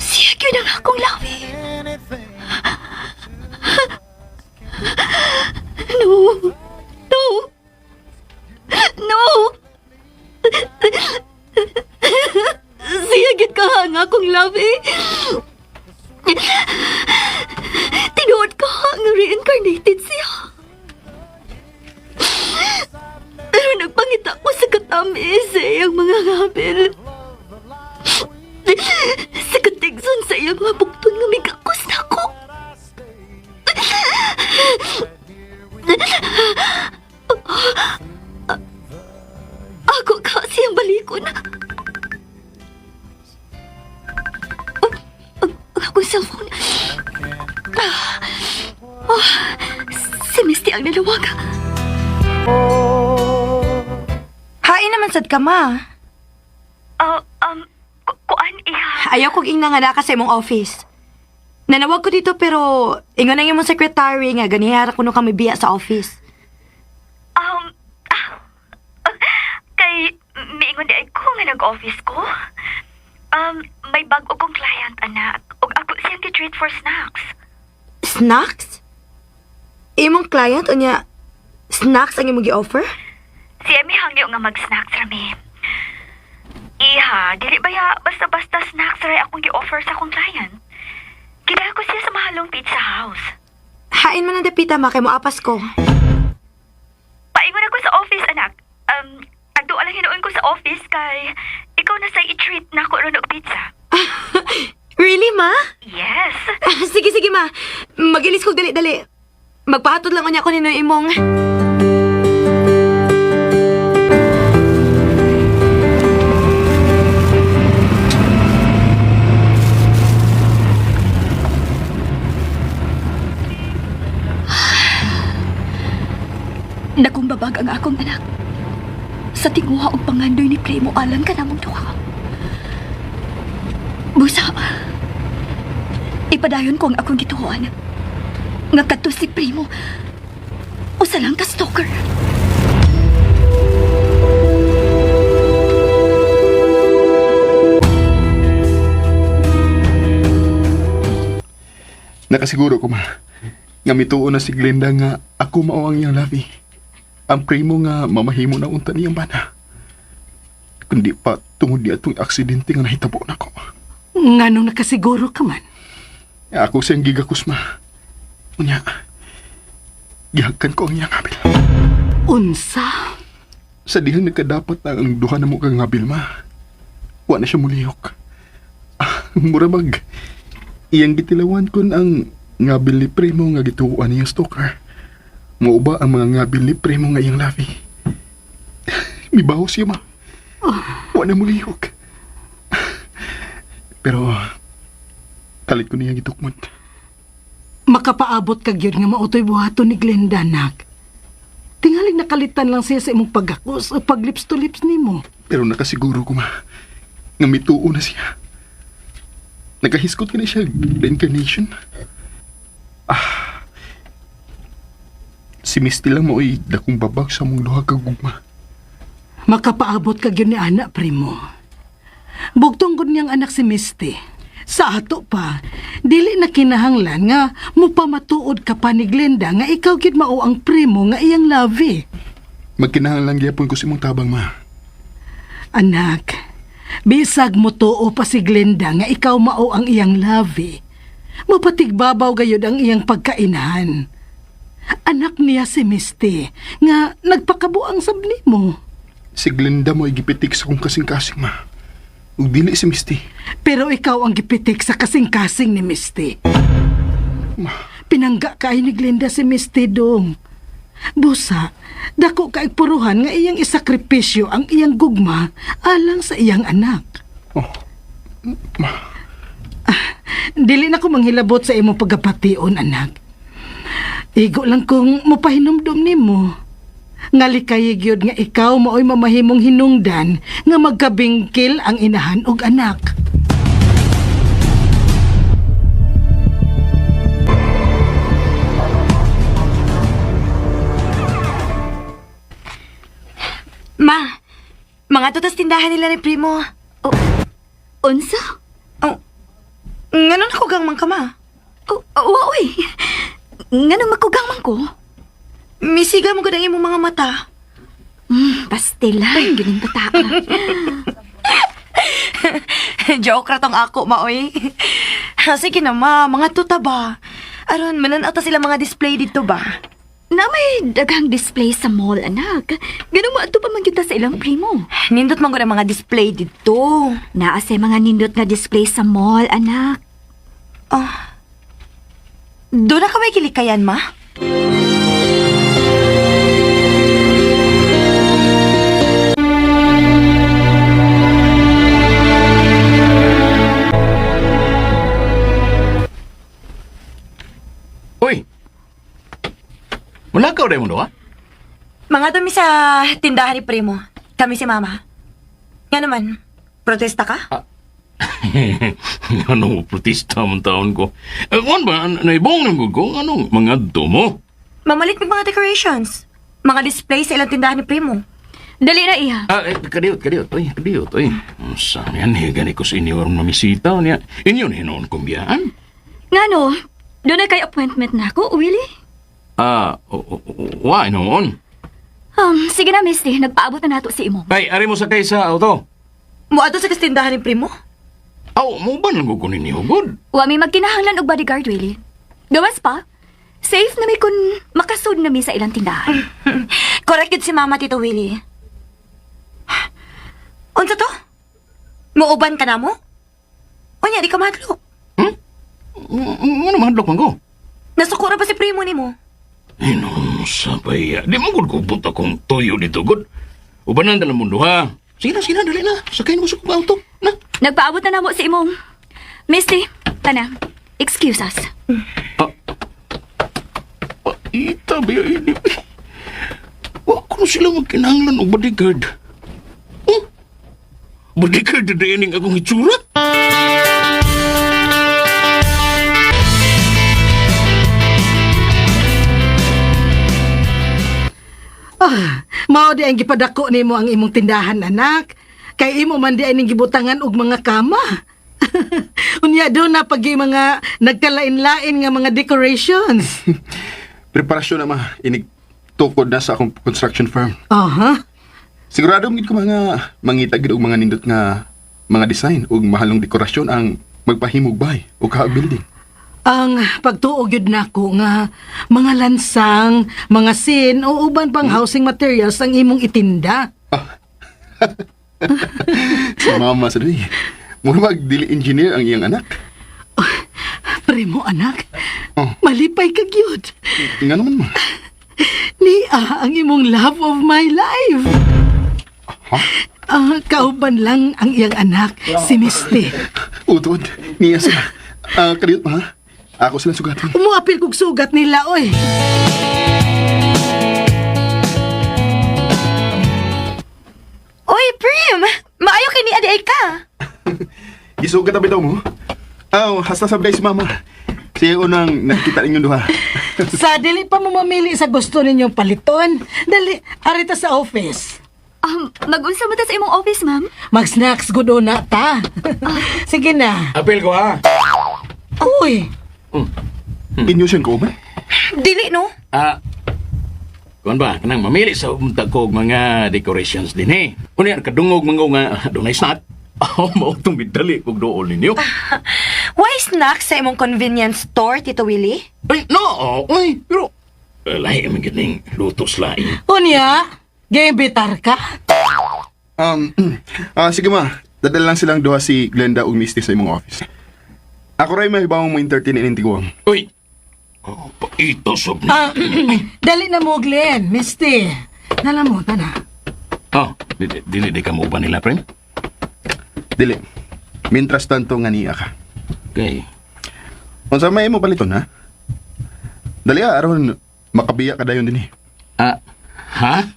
Siya gyud ang akong lawi. No. No. No. Siya gyud ka ang akong labi. Tinuod ka nga reincarnated siya. Pero nagpangita ko sa katamis sa iyang mga ngapil. Sa katigson sa iyang mga bukton nga migakos nako. Ako ka siyang balikon. Ang, ang akong cellphone. Oh, si Misty ang nalawag.
Hain naman sad ka, ma.
Kuan iha.
Ayaw kong ingna nga naa ka sa imong office. Nanawag ko dito pero ingon ang imong secretary nga ganihara kuno kami biya sa office.
Kay miingon di ay ko nga nag-office ko. May bago kong client, anak. Ug ako siyang gi-treat for snacks.
Snacks? Imong client unya snacks ang imong gi-offer?
Si Emmy hangyo nga mag-snacks rami. Iha, dili ba ya basta-basta snacks ra akong gi-offer sa akong client? Gidala ko siya sa mahalong pizza house.
Hain man ang dapita ma kay moapas ko.
Paingon ako sa office, anak. Adto lang hinuon ko sa office kay ikaw na say i-treat na ako ron og pizza.
Really, ma?
Yes.
Sige, sige, ma. Magilis ko dali-dali. Magpahatod lang unya ko nino imong.
Nakumbabag ang akong anak. Sa tinguha og pangandoy ni Primo alang ka namong duha. Busa, ipadayon ko ang akong gituoan. Nga kadto si Primo, usa lang ka stalker.
Nakasiguro ko ma. Nga mituo na si Glenda nga ako mao ang iyang labi. Ang primo nga mamahimo na unta niyang bana. Kundi pa tungod di atong aksidente nga nahitabo nako.
Nganong nakasiguro ka man?
Ako siyang gigakos ma. Unya, gihagkan ko ang iyang ngabil.
Unsa?
Sa dihang nagkadapat na ang duha na mo kang ngabil ma. Wa na siya mulihok. Ah, mura mag iyang gitilawan kun ang ngabil ni primo nga gituoan niyang stalker. Mao ba ang mga ngabil ni primo nga iyang labi? Mibaho siya ma. Wa na mulihok. Pero kalit ko niya gitukmot.
Makapaabot ka gyud nga mautoy buhaton ni Glenda, nak. Tingaling nakalitan lang siya sa imong pagakos o pag lips to lips nimo.
Pero nakasiguro ko ma, nga mituo na siya. Nakahiskot ka na siya, reincarnation. Ah, si Misty lang mao'y dakong babag sa mong duha ka gugma.
Makapaabot ka gyud ni anak, primo. Bugtong gud niyang anak si Misty. Sa ato pa, dili na kinahanglan nga mupamatuod ka pa ni Glenda nga ikaw gyud mao ang primo nga iyang lovey.
Magkinahanglan gyapon ko sa imong tabang ma.
Anak, bisag mo tuo pa si Glenda nga ikaw mao ang iyang lovey. Mapatigbabaw gayud ang iyang pagkainahan. Anak niya si Misty nga nagpakabuang sab nimo.
Si Glenda mo'y gipitik sa kong kasing-kasing ma. Ug dili si Misty.
Pero ikaw ang gipitik sa kasing-kasing ni Misty. Pinangga kay ni Glenda si Misty dong. Busa, dako kay puruhan nga iyang isakripisyo ang iyang gugma alang sa iyang anak.
Oh, ma.
Dili na ko manghilabot sa imong pagkapation, anak. Igo lang kung mapahinumdum nimo. Nga likay gyud nga ikaw maoy mamahimong hinungdan nga magkabingkil ang inahan og anak.
Ma, mga tutas tindahan nila ni Primo.
Unsa?
Oh, nganon ako gang man ka, ma?
Oh, oh, oy. Nganong makugang man ko?
Misiga mo gud ang imong mga mata.
Pastilan, gining bataa.
Joke ra tong ako, maoy. Sige na, ma. Mga tuta ba? Aron, mananaw ta sila mga display dito ba?
Na may daghang display sa mall, anak. Ganun mo ato pa man gyud ta sa ilang primo.
Nindot man gud ang mga display dito.
Naa say mga nindot nga display sa mall, anak.
Doon na ka may kilikayan, ma?
Uy! Wala ka rin mo do, ha?
Mga dumi sa tindahan ni Primo. Kami si Mama. Nga naman, protesta ka?
Anong protesta man taon ko? Eh, kung ba, naibong ng ko, anong mga mo?
Mamalit may mga decorations. Mga display sa ilang tindahan ni Primo.
Dali na iha.
Ah, eh, kadiyot, kadiyot. Uy, kadiyot, uy. Unsa yan, eh, gani ko sa inyo ang mamisita niya. Inyo na hinoon kong biyaan.
Ngano, doon na kay appointment na ako, Willie.
Ah, wa noon.
Sige na, Misty. Nagpaabot na nato si imong.
Ay, ari mo sakay sa auto.
Muadto sa kastindahan ni Primo?
Aw, mo ba nang kukunin ni Hugod?
Wa may magkinahanglan og bodyguard, Willie. Gawas pa, safe na mi kun makasud na mi sa ilang tindahan.
Correct yun si Mama, Tito Willie. Unsa to? Muuban ka na mo? Unya, di ka madlok.
Hmm? Ano mahadlok man ko?
Nasukura pa si Primo ni mo.
Hinon sa paya. Di mo gud ko buta kong tuyo dito, gud. Ubanan na mundo, ha? Sige na, sige na, dali na. Sakay mo sa kong auto. Na.
Nagpaabot na namo si imong. Misty, tana. Excuse us.
Ah. Paita ba ini? Wa ko na sila magkinahanglan og bodyguard. Oh? Bodyguard na diining akong itsura?
Ah, mao di ang gipadako nimo ang imong tindahan, anak. Kay imo man di ay ning gibutangan og mga kama. Unya do na pag mga nagkalain-lain nga mga decorations.
Preparasyon na ma, inig tukod na sa akong construction firm.
Aha.
Sigurado gid ko mga mangita gid og mga nindot nga mga design ug mahalong dekorasyon ang magpahimog bay o ka building.
Ang pagtuo gyud nako nga mga lansang, mga sin o uban pang housing materials ang imong itinda.
Si mama sa dili. Mura mag dili engineer ang iyang anak.
Primo anak,
Oh.
malipay ka gyud.
Nga naman ma.
Niya ang imong love of my life.
Ha?
Ah, kauban lang ang iyang anak, si Misty.
Utod, niya sila. Ah, kadiyot ma. ha? Ako silang sugatan.
Umuapil kog sugat nila, oy.
Uy, Prim! Maayo kay ni Adi ay ka.
Gisugat na bitaw mo? Aw, hasta sa si mama. Siya unang nakita ninyong duha.
Sa dili pa mo mamili sa gusto ninyong paliton. Dali, arita sa office.
Mag-unsa mo ta sa imong office, ma'am?
Mag-snacks good na ta. Sige na.
Apil ko, ha?
Uy,
Inyo siyang kauban?
Dili, no?
Ah, kuan ba, kanang mamili sa untag ko og mga decorations din eh. Unya, kadungog mga nga, dunay snack. Aw, mao tong midali kog dool ninyo.
Why snacks sa imong convenience store, Tito Willie?
Ay, no, ay, pero, eh, lahi man gyud ning luto sa laing.
unya, gimbitar ka?
Sige ma, dadala lang silang duha si Glenda ug Misty sa imong office. Ako ray may mo entertain ining tiguang.
Uy, oh, paita sab ni.
Ah, dali na mo, Glenn, Misty. Nala mo, tana.
Oh, dili dili di ka mo ba nila, prem?
Dili. Mintras tanto nga niya ka.
Okay.
Unsa may imo paliton ha? Dali ah, aron makabiya ka dayon dinhi.
Ah, ha?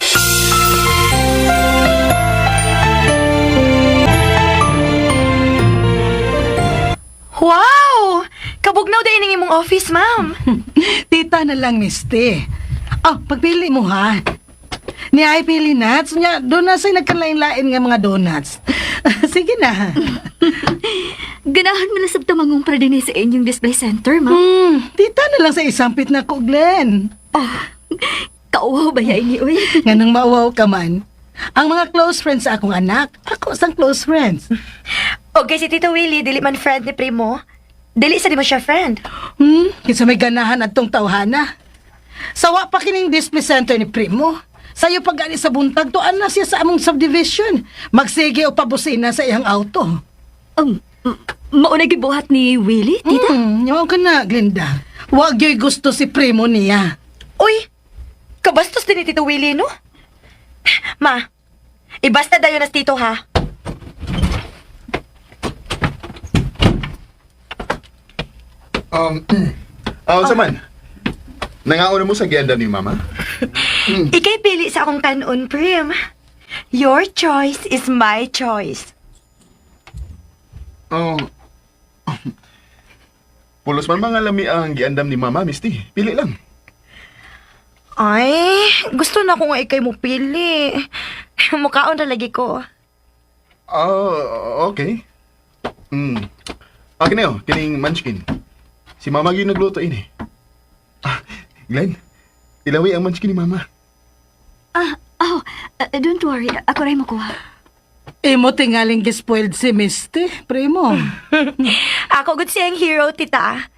Wow! Kabugnaw din ining imong office, ma'am.
Tita na lang, Misty. Oh, pagpili mo ha. Ni ay pili nuts. Nya, doon na sa'yo nagkalain-lain nga mga donuts. Sige na.
Ganahan mo na sa tamangong para din sa inyong display center, ma'am.
Tita na lang sa isampit na ko, Glenn.
Oh, kauwaw ba ya ini, uy?
Nganong mauwaw ka man. Ang mga close friends sa akong anak, ako sang close friends.
Okay, si Tito Willie, dili man friend ni Primo. Dili sa di mo siya friend.
Kinsa may ganahan adtong tawhana. Sawa pa kining display center ni Primo. Sayo pag ani sa buntag, tuan na siya sa among subdivision. Magsige o pabusina sa iyang auto.
Mauna gibuhat ni Willie, tita?
Yaw ka na, Glinda. Wag yo'y gusto si Primo niya.
Uy! Kabastos din ni Tito Willie, no? Ma, ibasta dayon na si Tito, ha?
Unsa man? Nangauna mo sa gianda ni mama?
Ikay pili sa akong kanon, Prim. Your choice is my choice.
Oh. Pulos man mga lami ang giandam ni mama, Misty. Pili lang.
Ay, gusto na ko nga ikay mo pili. Mukaon ra lagi ko.
Ah, okay. Mm. Ah, kini oh, kining munchkin. Si Mama gyud nagluto ini. Ah, Glenn, ilawi ang munchkin ni Mama.
Ah, oh, don't worry. Ako rin makuha.
Imo tingaling gispoiled si Misty, primo.
Ako gud siyang hero, tita.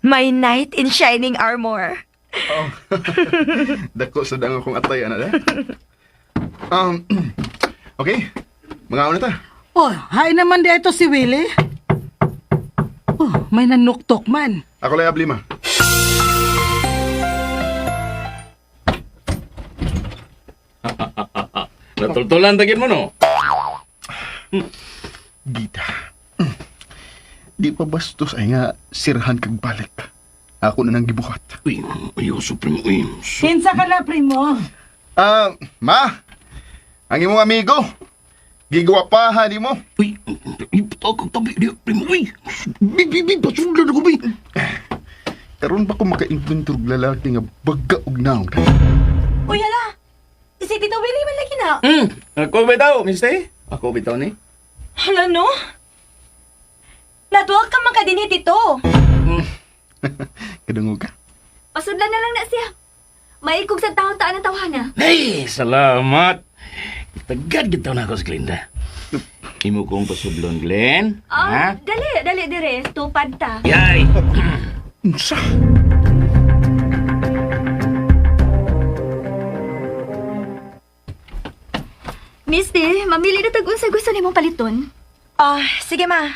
My knight in shining armor.
Oh. Dako sa dang akong atay ana da. Okay. Mga una ta.
Oh, hay naman di ito si Willie. Oh, may nanuktok man.
Ako lay abli ma.
Natultulan tagin mo, no?
Gita. Di pa bastos ay nga sirhan kag balik. Ako na nang gibuhat.
Uy, ayaw, Supremo. Uy,
Kinsa ka na, primo?
Ah, ma. Ang imong amigo. Gigwapahan nimo.
Uy, uy, patag tabi, di, Primo. Uy, bi, bi, bi, pasudlan ako, bi.
Karon ba ko maka-inventor og lalaki nga baga og naong?
Uy, hala. Si Tito Willie man lagi na.
Hmm, ako bitaw, mister. Ako bitaw ni.
Hala, no? Natuwag ka man ka din, Tito.
Kadungog ka.
Pasudlan na lang na siya. Maikog sa taon-taan ang tawhana.
Hey, salamat. Tagad gitaw na ako sa Glinda. Imo kong pasudlon, Glenn.
Ah, dali, dali dire. Tupad ta.
Yay!
Unsa?
Misty, mamili na tag unsa gusto nimong paliton.
Ah, sige ma.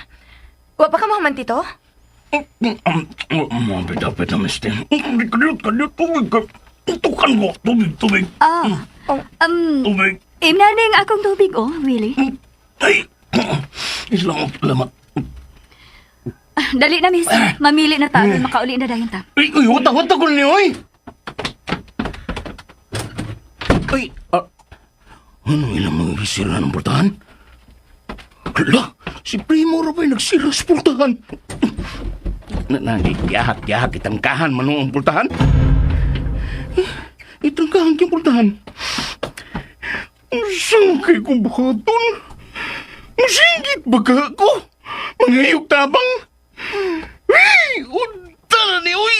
Wa pa ka mahuman, Tito?
Mga dapat na, mister. Kadiyot, kadiyot, tubig. Tutukan ko. Tubig, tubig,
Ah,
tubig.
imnaning akong tubig, oh, Willie.
Ay! Islam, salamat.
Ah, dali na, miss. Mamili na ta. aron Makauli na dayon ta.
Ay, uy, wata, wata ko niyo, oy! Ay, ah, ano ilang mga sira ng portahan? Hala, si Primo ra ba'y nagsira sa portahan? Na, na, giyahak, giyahak, itangkahan man ang portahan. Itangkahan kiyong portahan. Saan kay kong buhaton? Masinggit ba ka ako? Mangayog tabang? Uy! Unta na ni uy!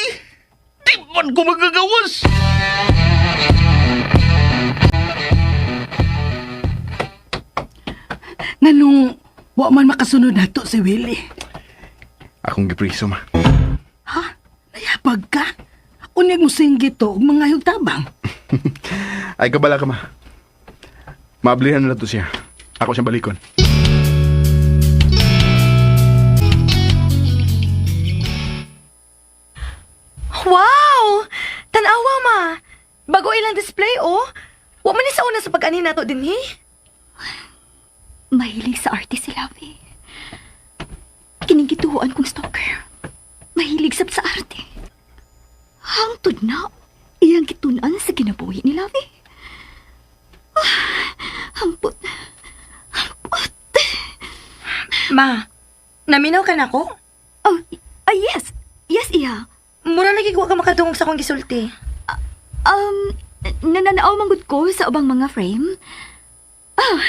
Di man ko magagawas!
Nganong wa man makasunod nato si Willie.
Akong gipriso ma.
Ha? Nayabag ka? Unyag mo singgit to og mga tabang.
Ay kabala ka ma. Maablihan na to siya. Ako siyang balikon.
Wow! Tanawa, ma. Bago ilang display, oh. Wa man ni sa una sa pag-ani nato din, eh.
Mahilig sa arte si Lovey. Kinigituan kong stalker. Mahilig sab sa arte. Hangtod na, iyang gitun-an sa kinabuhi ni Lovey. Ah, hampot. Hampot.
Ma, naminaw ka na ko?
Oh, ah, yes. Yes, iya.
Mura lagi wa ka makadungog sa akong gisulti.
Nananaw manggod ko sa ubang mga frame. Oh,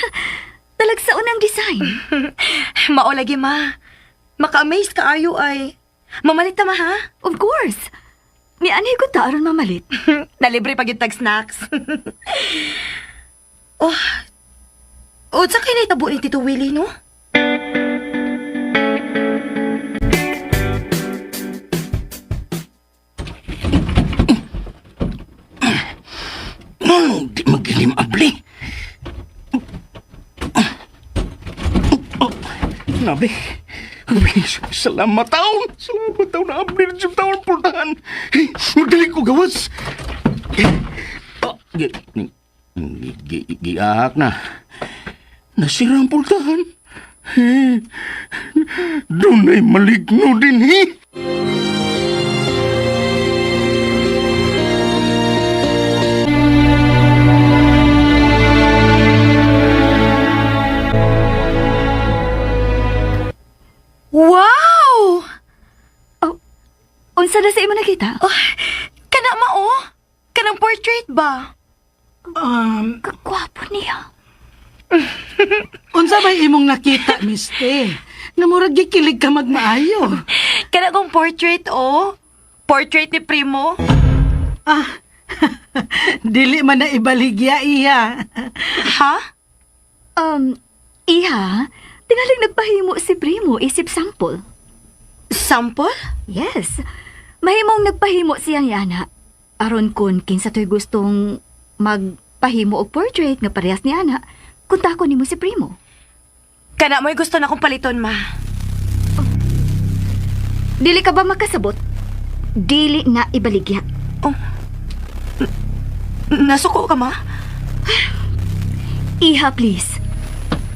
talagsa unang design.
Mao lagi, ma. Maka-amaze ka ayo ay. Mamalit ta, ma, ha?
Of course. Mianhi ko ta aron mamalit.
Nalibre pag yung tag snacks. Oh. Unsa kay naitabo ni Tito Willie, no?
Ano, di magilim abli? Oh, nabi. Abli, salamat taon. Salamat taon na abli na siyang taon portahan. Magaling ko gawas. Oh, gi, gi, gi, giahak na. Nasira ang portahan. Eh, Dunay maligno din, eh.
Wow!
Oh, unsa na sa imo nakita?
Oh, kana ma oh. Kanang portrait ba?
Kagwapo niya.
Unsa may imong nakita, Misty? Nga murag gikilig ka magmaayo.
Kana kong portrait, oh. Portrait ni Primo.
Ah, dili man na ibaligya, iya.
Ha?
Iha, tingaling nagpahimo si Primo isip sample.
Sample?
Yes. Mahimong nagpahimo siya ni ana. Aron kun kinsa to'y gustong magpahimo og portrait nga parehas ni ana, kontako nimo si Primo.
Kana mo'y gusto na kong paliton, ma.
Dili ka ba makasabot? Dili na ibaligya.
Nasuko ka, ma?
Iha, please.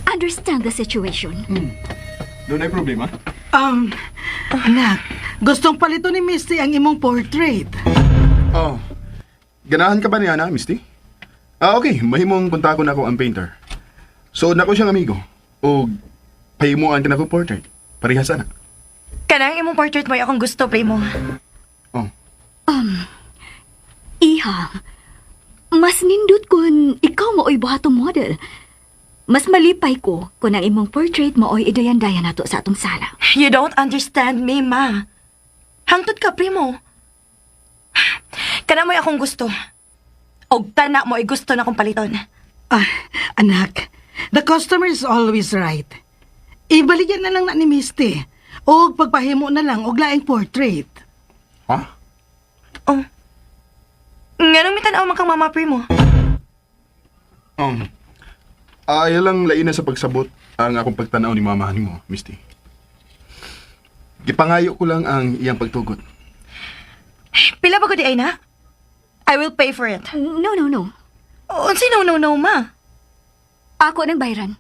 Understand the situation.
Doon ay problema?
Anak, gustong palito ni Misty ang imong portrait.
Oh. Ganahan ka ba niya na, Misty? Ah, okay. Mahimong kontako na ako ang painter. So, nako siyang amigo. O, pahimuan ka na ko portrait. Parehas ana.
Kanang imong portrait mo'y akong gusto, Primo.
Oh.
Iha, mas nindot kun ikaw mao'y buhatong model. Mas malipay ko kung ang imong portrait mao'y idayan-dayan nato sa atong sala.
You don't understand me, ma. Hangtod ka, Primo. Kana mo'y akong gusto. Og kana mo'y gusto na kong paliton.
Ah, anak, the customer is always right. Ibaligyan na lang na ni Misty. O pagpahimo na lang og laing portrait.
Ha?
Oh. Nganong mitanaw man kang mama, Primo?
Ayaw lang lain na sa pagsabot ang akong pagtanaw ni mama nimo, Misty. Gipangayo ko lang ang iyang pagtugot.
Pila ba ko di ay na? I will pay for it.
No, no, no.
Unsay no, no, no, ma?
Ako ng bayran.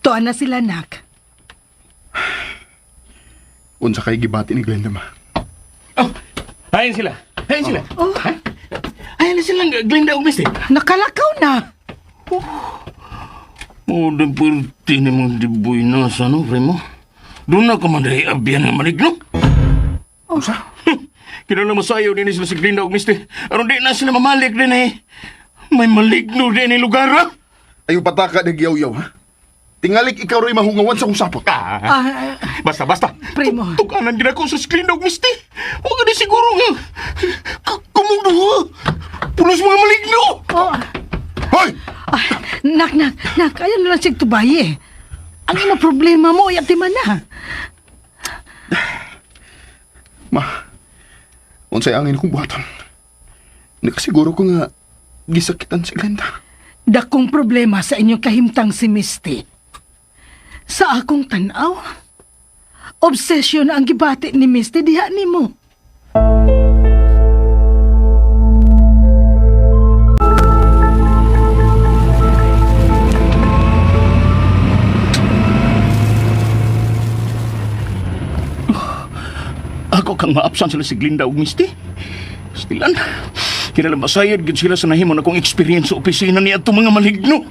Tuan na sila, nak.
Unsa kay gibati ni Glenda, ma?
Oh, ayan sila. Ayan sila.
Oh.
Ha? Ayan na silang Glenda ug Misty.
Nakalakaw na.
Oh, di perti ni mong diboy na sa no, primo. Doon na ka man dahil abyan nga maligno.
Unsa?
Kinala masayaw din sila sa Glenda ug Misty. Aron di na sila mamalik din eh. May maligno din ni lugar, ha?
Ayaw pataka ni giyaw-yaw, ha? Tingalik ikaw ro'y mahungawan sa kong sapot.
Ah,
Ah,
basta, basta.
Primo.
Tukanan gina ko sa Glenda ug Misty. Huwag ka di siguro nga. Kumong duha. Pulos mga maligno.
oh,
Hoy!
ah, nak, nak, nak, ayaw na lang siyang tubaye. Ang imong problema mo, ay man na.
Ma, unsay angin kong buhaton. Nakasiguro ko nga gisakitan si Glenda.
Dakong problema sa inyong kahimtang si Misty. Sa akong tanaw, obsession ang gibati ni Misty diha nimo.
Ako kang maapsan sila si Glinda ug Misty. Stilan, kinala masayad gid sila sa nahimo na kong experience sa opisina ni atong mga maligno.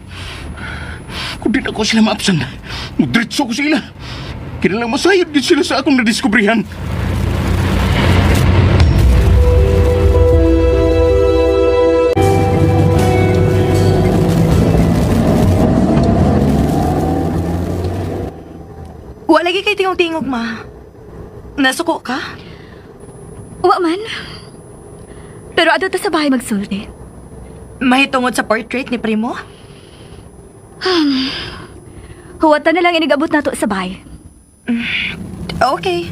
Kung di na ko sila maapsan, mudritso ko sila. Kinala masayad gid sila sa akong nadiskubrihan.
Wa lagi kay tingog-tingog, ma. Nasuko ka?
Wa man. Pero adto ta sa bahay magsulti.
Mahitungod sa portrait ni Primo?
Huwatan na lang inigabot nato sa bahay.
Okay.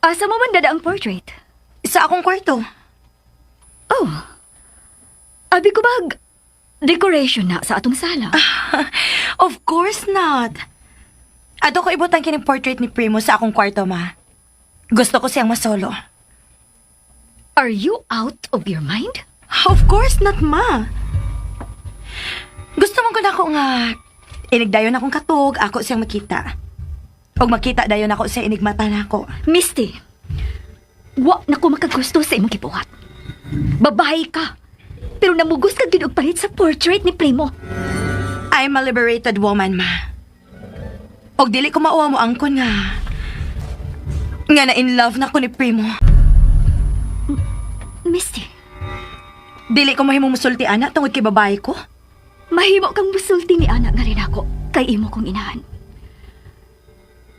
Asa mo man dada ang portrait?
Sa akong kwarto.
Oh. Abi ko bag decoration na sa atong sala.
Of course not. Ato ko ibutang kining portrait ni Primo sa akong kwarto, ma. Gusto ko siyang masolo.
Are you out of your mind?
Of course not, ma. Gusto mo ko na ako nga inigdayon akong katog, ako siyang makita. Og makita dayon ako siya inigmata na ako.
Misty, wa na ko makagusto sa imong gibuhat. Babae ka. Pero namugos ka gid og palit sa portrait ni Primo.
I'm a liberated woman, ma. Og dili ko mauwa mo angkon nga. Nga na in love na ko ni Primo.
Misty,
Dili ko mahimo musulti ana tungod kay babae ko.
mahimo kang musulti ni anak nga rin ako kay imo kong inahan.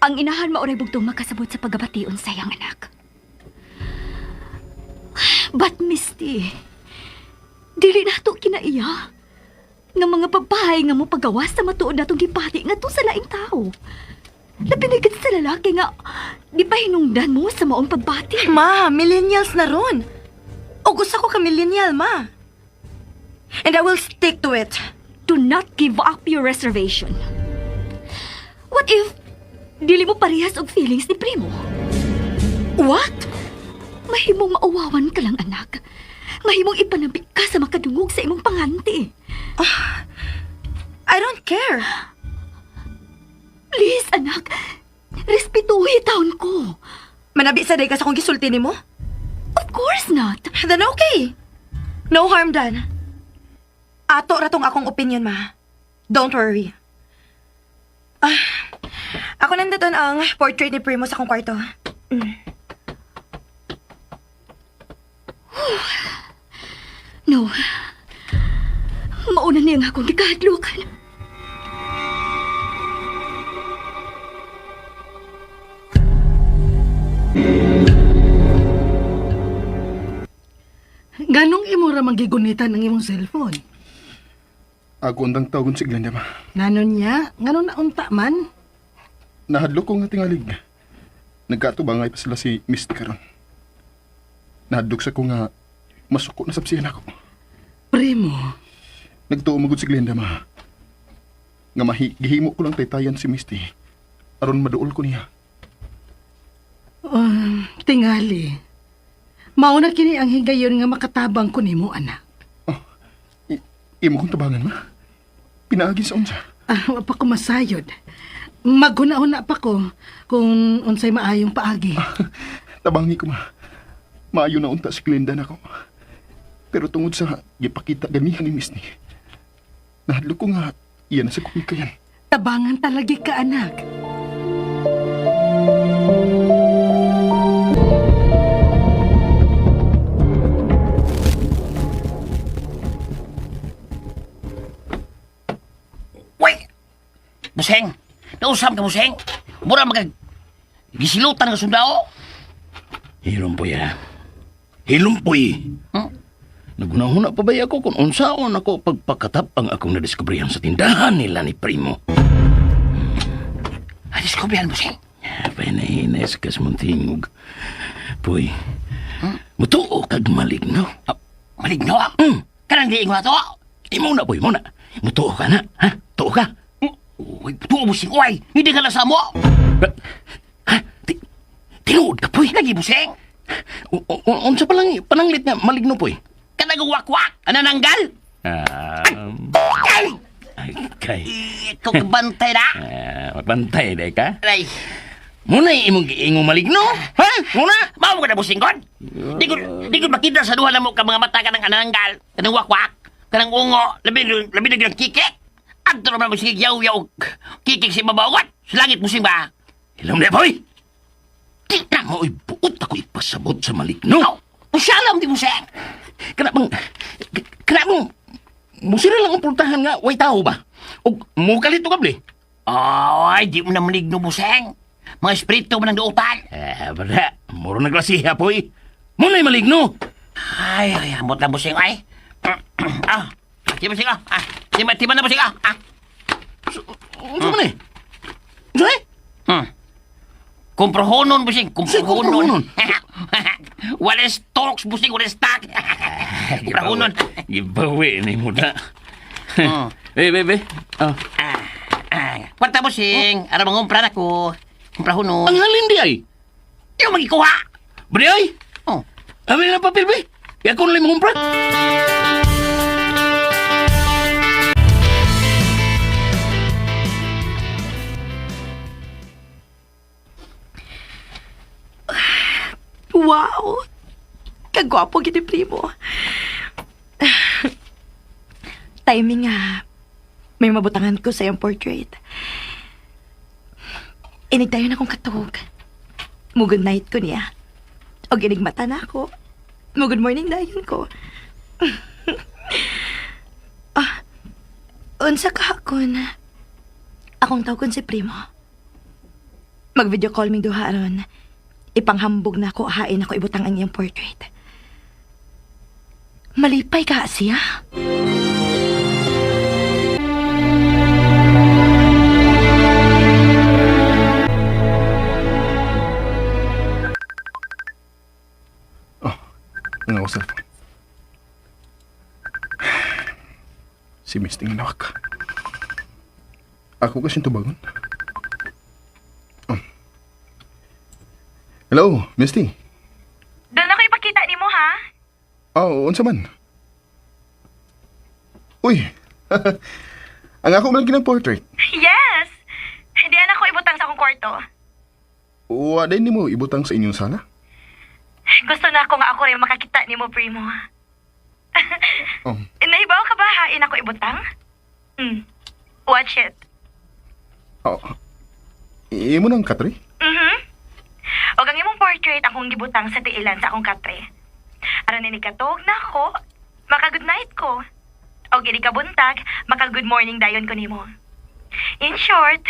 Ang inahan maoray bugtong makasabot sa pagabation sa iyang anak. But Misty, dili nato kinaiya nga mga babae nga mo pagawas sa matuod natong gipati ngadto sa laing tao. Labi na gid sa lalaki nga di pa hinungdan mo sa maong pagbati.
Ma, millennials na ron. O gusto ko ka millennial, ma. And I will stick to it.
Do not give up your reservation. What if dili mo parehas og feelings ni Primo?
What?
Mahimong mauwawan ka lang, anak. Mahimong ipanabik ka sa makadungog sa imong panganti.
I don't care.
Please, anak. Respetuhi taon ko.
Manabi sa day ka sa kong gisulti nimo?
Of course not.
Then okay. No harm done. Ato ra tong akong opinion, ma. Don't worry. Ah, ako nandaton ang portrait ni Primo sa akong kwarto.
No. Mauna niya nga akong gikahadlukan.
Ganong imo ra manggigunitan ang imong cellphone?
Ako undang tawagon si Glenda, ma.
Nanon niya, nganong naunta man?
Nahadlok ko nga tingalig. Nagkatubangay pa sila si Misty karon. Nahadlok sa ko nga masuko na sabsiyan ako.
Primo,
Nagtuo magud si Glenda, ma. Nga mahi, gihimo ko lang taytayan si Misty. Aron maduol ko niya.
tingali. Mauna kini ang higayon nga makatabang ko nimo anak.
Oh, imo kong tabangan, ma. Pinaagi sa unsa.
Ah, wa pa ko masayod. Maghuna-huna pa ko kung unsay maayong paagi.
Tabangi ko, ma. Maayo na unta si Glenda nako. Pero tungod sa gipakita ganihan ni Misty, nahadlok ko nga iya na sa kumikayan.
Tabangan talagi ka anak.
Uy! Buseng! Nausam ka, Buseng! Mura magag... Gisilutan nga sundao!
Hilumpoy ha. Hilumpoy.
Hmm?
Nagunahuna pa ba ako kung unsaon ako pagpakatap ang akong nadiskubrihan sa tindahan nila ni Primo.
Ah, diskubrihan, Buseng!
Pahinahinay sa kasmuntingog. Puy, mutuo kag maligno.
Ah, maligno?
Mm.
Kanang diing na to?
Imo na, puy, mo na. Mutuo ka na, ha? Tuo ka.
Uy, tuo, Buseng! Uy! Hindi ka na sa mo!
Ha? Tinuod ka, puy.
Lagi, Buseng!
Unsa pa lang pananglit nga maligno, puy?
Kanang wakwak! Anananggal!
Ah,
Ay!
ay, kay.
Ikaw kabantay na!
Ah, magbantay, day ka?
Ay!
Muna imong giingo maligno? Ha? Muna?
Mao ka na busing kon? Di ko makita sa duha na mo ka mga mata ka ng ananggal, kanang wakwak, kanang ungo, labi labi na gyud ang kikik. Adto naman mo sige yaw-yaw kikik si babawat. Sa langit busing ba?
Hilom na, boy! Di na mo, buot ako ipasabot sa maligno.
No. Usyalam di busing.
Kana bang, kana bang, musira lang ang pultahan nga, way tao ba? O mukalit to kabli?
Ay, di mo na maligno busing. Mga espiritu man ang duutan.
Eh, bada, muro na klasiha, boy. Muna'y maligno.
Ay, ay, amot na busing ay. Ah, di busing ah. Ah, tima tima na busing ah. Ah.
Unsa man eh? Unsa eh?
Hmm. Kumprohonon busing, kumprohonon.
kumprohonon?
Wala stocks busing, wala stock. Kumprohonon.
Gibawi ni mo na.
Hmm.
Eh, bebe. Ah.
Ah, ah. Kwarta busing, ara mangumpra na ko. Kumprohonon.
Ang halin di ay.
Di mo magikuha.
Bri ay.
Oh.
Amin na papel, be. Kaya ko nalang mangumpra.
Wow! Kagwapo gid ni Primo. Timing nga. May mabutangan ko sa iyang portrait. Inig tayo na akong katog. Mo good night ko niya. O ginig mata na ako. Mo good morning dayon ko. Ah, unsa ka akon? Akong tawgon si Primo. Mag-video call ming duha aron. Ipanghambog na ako, hain ako ibutang ang iyang portrait. Malipay ka siya.
Oh, ang ako cellphone. Si Misty nga nawak. Ako kasi tubagon. Oh. Hello, Misty.
Doon ako ipakita nimo ha.
Oh, unsa man? Uy. Ang ako man ng portrait.
Yes. Hindi na ako ibutang sa akong kwarto.
Wa din nimo ibutang sa inyong sala?
Gusto na ako nga ako rin makakita nimo, Primo.
Oh.
Nahibaw ka ba hain ako ibutang? Watch it.
Oh. Imo nang katre?
Mhm. Og ang imong portrait akong gibutang sa tiilan sa akong katre. Aron ini katog na ako, maka good night ko. Og ini kabuntag, maka good morning dayon ko nimo. In short,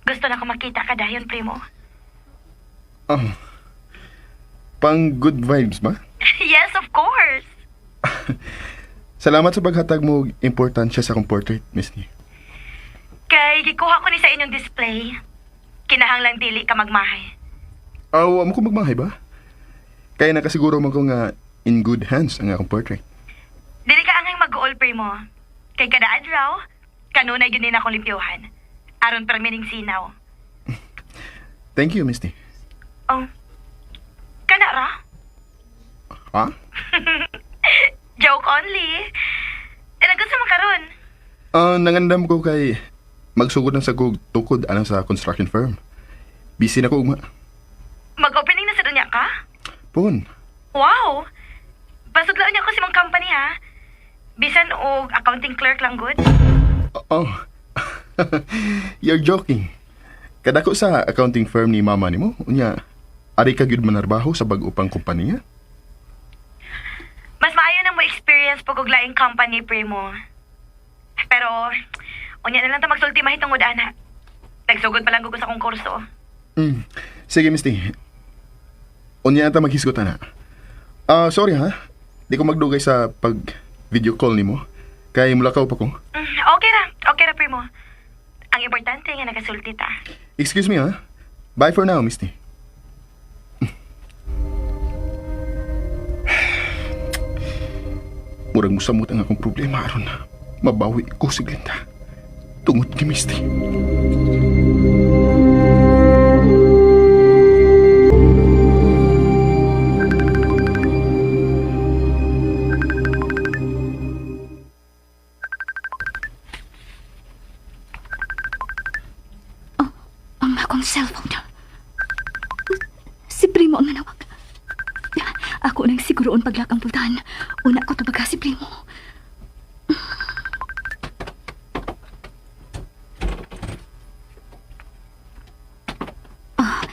gusto na ko makita ka dayon, Primo.
Oh. Pang good vibes ba?
Yes, of course.
Salamat sa paghatag mo og importansya sa akong portrait, Misty.
Kay gikuha ko ni sa inyong display. Kinahanglang dili ka magmahay.
Aw, amo ko magmahay ba? Kaya nakasiguro man ko nga in good hands ang akong portrait.
Dili ka angay mag-uol, Primo. Kay kada adlaw, kanunay gyud nila akong limpyuhan. Aron permining sinaw.
Thank you, Misty.
Oh. Kana ra?
Ha?
Joke only. Eh, nagusto mo karon?
Ah, nangandam ko kay magsugod ng sagog tukod alang sa construction firm. Busy na ko ugma.
Mag-opening na sa dunya ka?
Pun.
Wow! Pasuglaon niya ko si mong company ha. Bisan og accounting clerk lang good.
Oh. You're joking. Kadako sa accounting firm ni mama nimo, unya ari ka gyud manarbaho sa bag-o pang kompanya.
Mas maayo nang mo experience pag og laing company, Primo. Pero, unya na lang ta magsulti mahitungod ana. Nagsugod pa lang ko sa akong kurso.
Sige, Misty. Unya ta maghisgot ana. Ah, sorry ha. Di ko magdugay sa pag video call nimo. Kay mulakaw pa ko.
Okay ra. Okay ra, Primo. Ang importante nga nagasulti ta.
Excuse me ha. Bye for now, Misty. Murag musamot ang akong problema aron. Mabawi ko si Glenda. Tungod kay Misty.
Ang akong cellphone. Si Primo ang nanawag. Ako nang siguroon paglak ang pultahan. Una ko tubaga si Primo. Ah,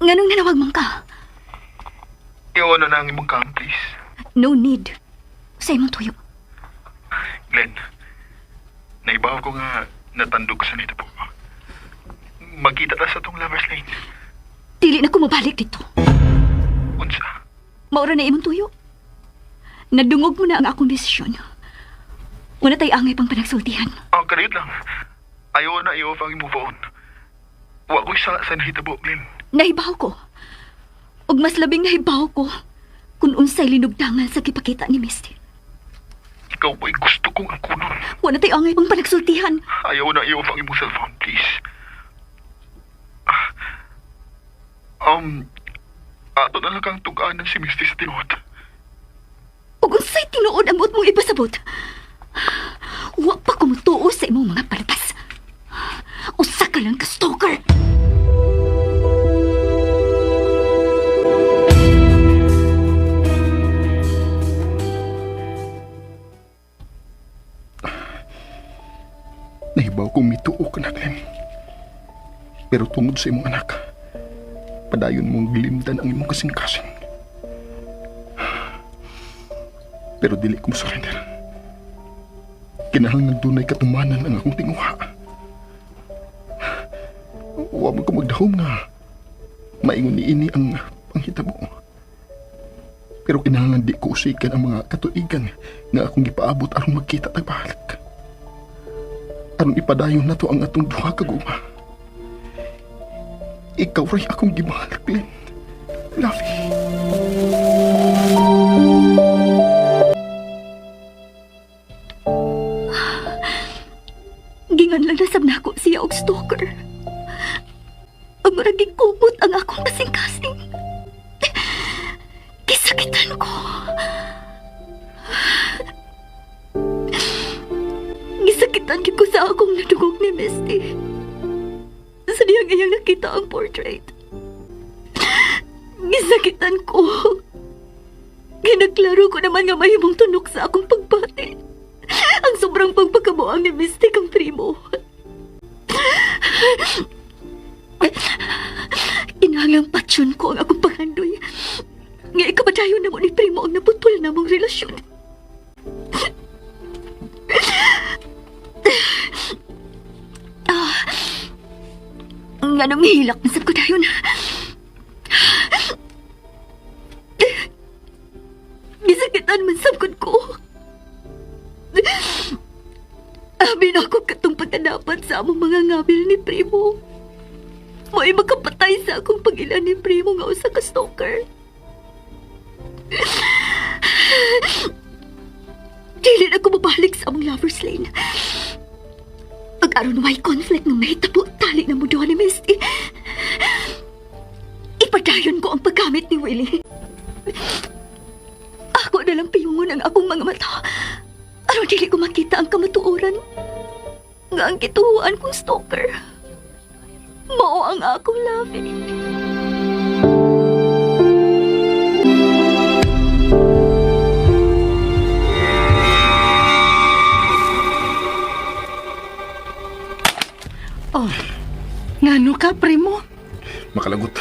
nganong nanawag man ka?
Iwan na ang imong cam, please.
No need. Sa imong tuyo.
Glenn, naibaw ko nga natandog ko sa nito po. Magkita ta sa tong lover's lane.
Dili na ko mabalik dito.
Unsa?
Maura na imong tuyo. Nadungog mo na ang akong desisyon. Wala tay angay pang panagsultihan.
Ang kariyot lang. Ayaw na i-off ang imong phone. Wa ko'y sa nahitabo, Glenn.
Nahibaw ko. Ug mas labing nahibaw ko kung unsay linugdangan sa gipakita ni Misty.
Ikaw ba'y gusto kong angkunon?
Wala tay angay pang panagsultihan.
Ayaw na i-off ang imong cellphone, please. Ato na lang kang tuganan si Misty sa tinuod.
Ug unsay tinuod ang buot mong ipasabot. Wa pa ko motuo sa imong mga palabas. Usa ka lang ka stalker.
Pero tungod sa imong anak, padayon mong gilimdan ang imong kasing-kasing. Pero dili ko mo-surrender. Kinahanglan dunay katumanan ang akong tinguha. Wa man ko magdahom nga maingon ni ini ang panghitabo. Pero kinahanglan di ko usikan ang mga katuigan nga akong gipaabot aron magkita tag balik. Aron ipadayon nato ang atong duha ka guma. Ikaw ray akong gimahal, Glenn. Lovey.
Gingan lang nasab nako siya og stalker. Ang murag gigkumot ang akong kasing-kasing. Gisakitan ko. Gisakitan gyud ko sa akong nadugog ni Misty. Sa diyang iyang nakita ang portrait. Gisakitan ko. Ginaklaro ko naman nga mahimong tunok sa akong pagbati. Ang sobrang pagpakabuang ni Misty kang primo. Kinahanglang patsyon ko ang akong paghandoy. Nga ikabadayon na mo ni primo ang naputol na mong relasyon. Ah, nga nung hilak na sab ko dayon. Gisakitan man sab ko. Abi na ako katong pagkadapat sa among mga ngabil ni Primo. Mo'y makapatay sa akong pag-ila ni Primo nga usa ka stalker. Dili na ko mabalik sa among lover's lane. Pag-aron way conflict nga mahitabo, tali na mo duha ni Misty. Ipadayon ko ang paggamit ni Willie. Ako na lang piyungon ang akong mga mata. Aron dili ko makita ang kamatuoran. Nga ang gituhuan kong stalker. Mao ang akong labi.
Oh, ngano ka, primo?
Makalagot.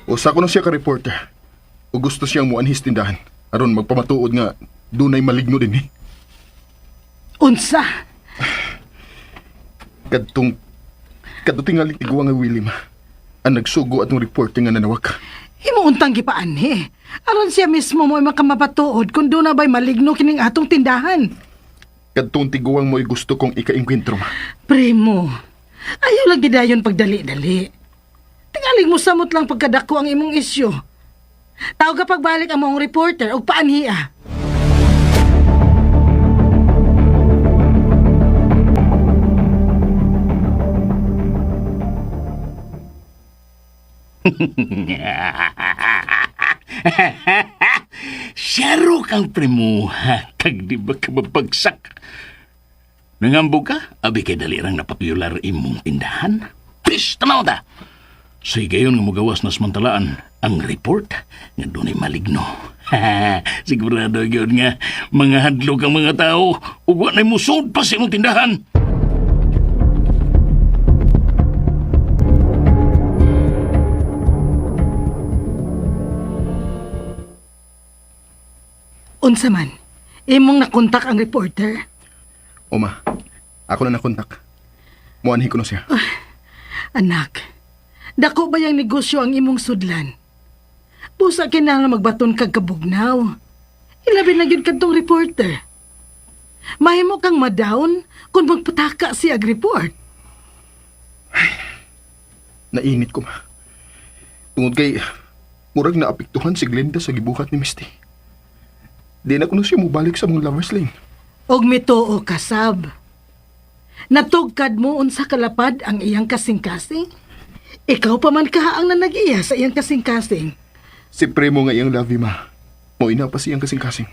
Usa ko na siya ka reporter. O gusto siyang muanhis tindahan. Aron magpamatuod nga dunay maligno din eh.
Unsa?
Kadtong kadto tingali tigwa nga Willie ma. Ang nagsugo atong reporter nga nanawag.
Imo untang gipaanhi. Aron siya mismo mo'y makamapatuod kung doon na ba'y maligno kining atong tindahan.
Kadtong tiguang mo'y gusto kong ikaengkwentro ma.
Primo, ayaw lang gidayon pagdali-dali. Tingaling mo samot lang pagkadako ang imong isyu. Tawag ka pagbalik ang mong reporter og paanhiya.
Siyaro kang primuha, kag di ba ka mabagsak? Nangambog ka, abi kay dali rang napopular imong tindahan. Please, tanaw ta! Sa higayon nga mugawas na samantalaan ang report nga dunay maligno. Sigurado gyud nga mga hadlok ang mga tao ug wa nay musud pa sa imong tindahan.
Unsa man, imong nakontak ang reporter.
Oma, ako na nakontak. Muanhi ko na siya.
Anak, dako ba yung negosyo ang imong sudlan? Busa kinahanglan magbaton kag kabugnaw. Ilabi na gyud kadtong reporter. Mahimo kang madown kung magpataka siya ag report.
Nainit ko ma. Tungod kay murag naapektuhan si Glenda sa gibuhat ni Misty. Di na ko na siya mubalik sa mong lovers lane.
Og mituo ka sab. Natugkad mo unsa kalapad ang iyang kasing-kasing? Ikaw pa man kaha ang nanag-iya sa iyang kasing-kasing.
Si Primo nga iyang lovey ma. Mo ina pa siyang kasing-kasing.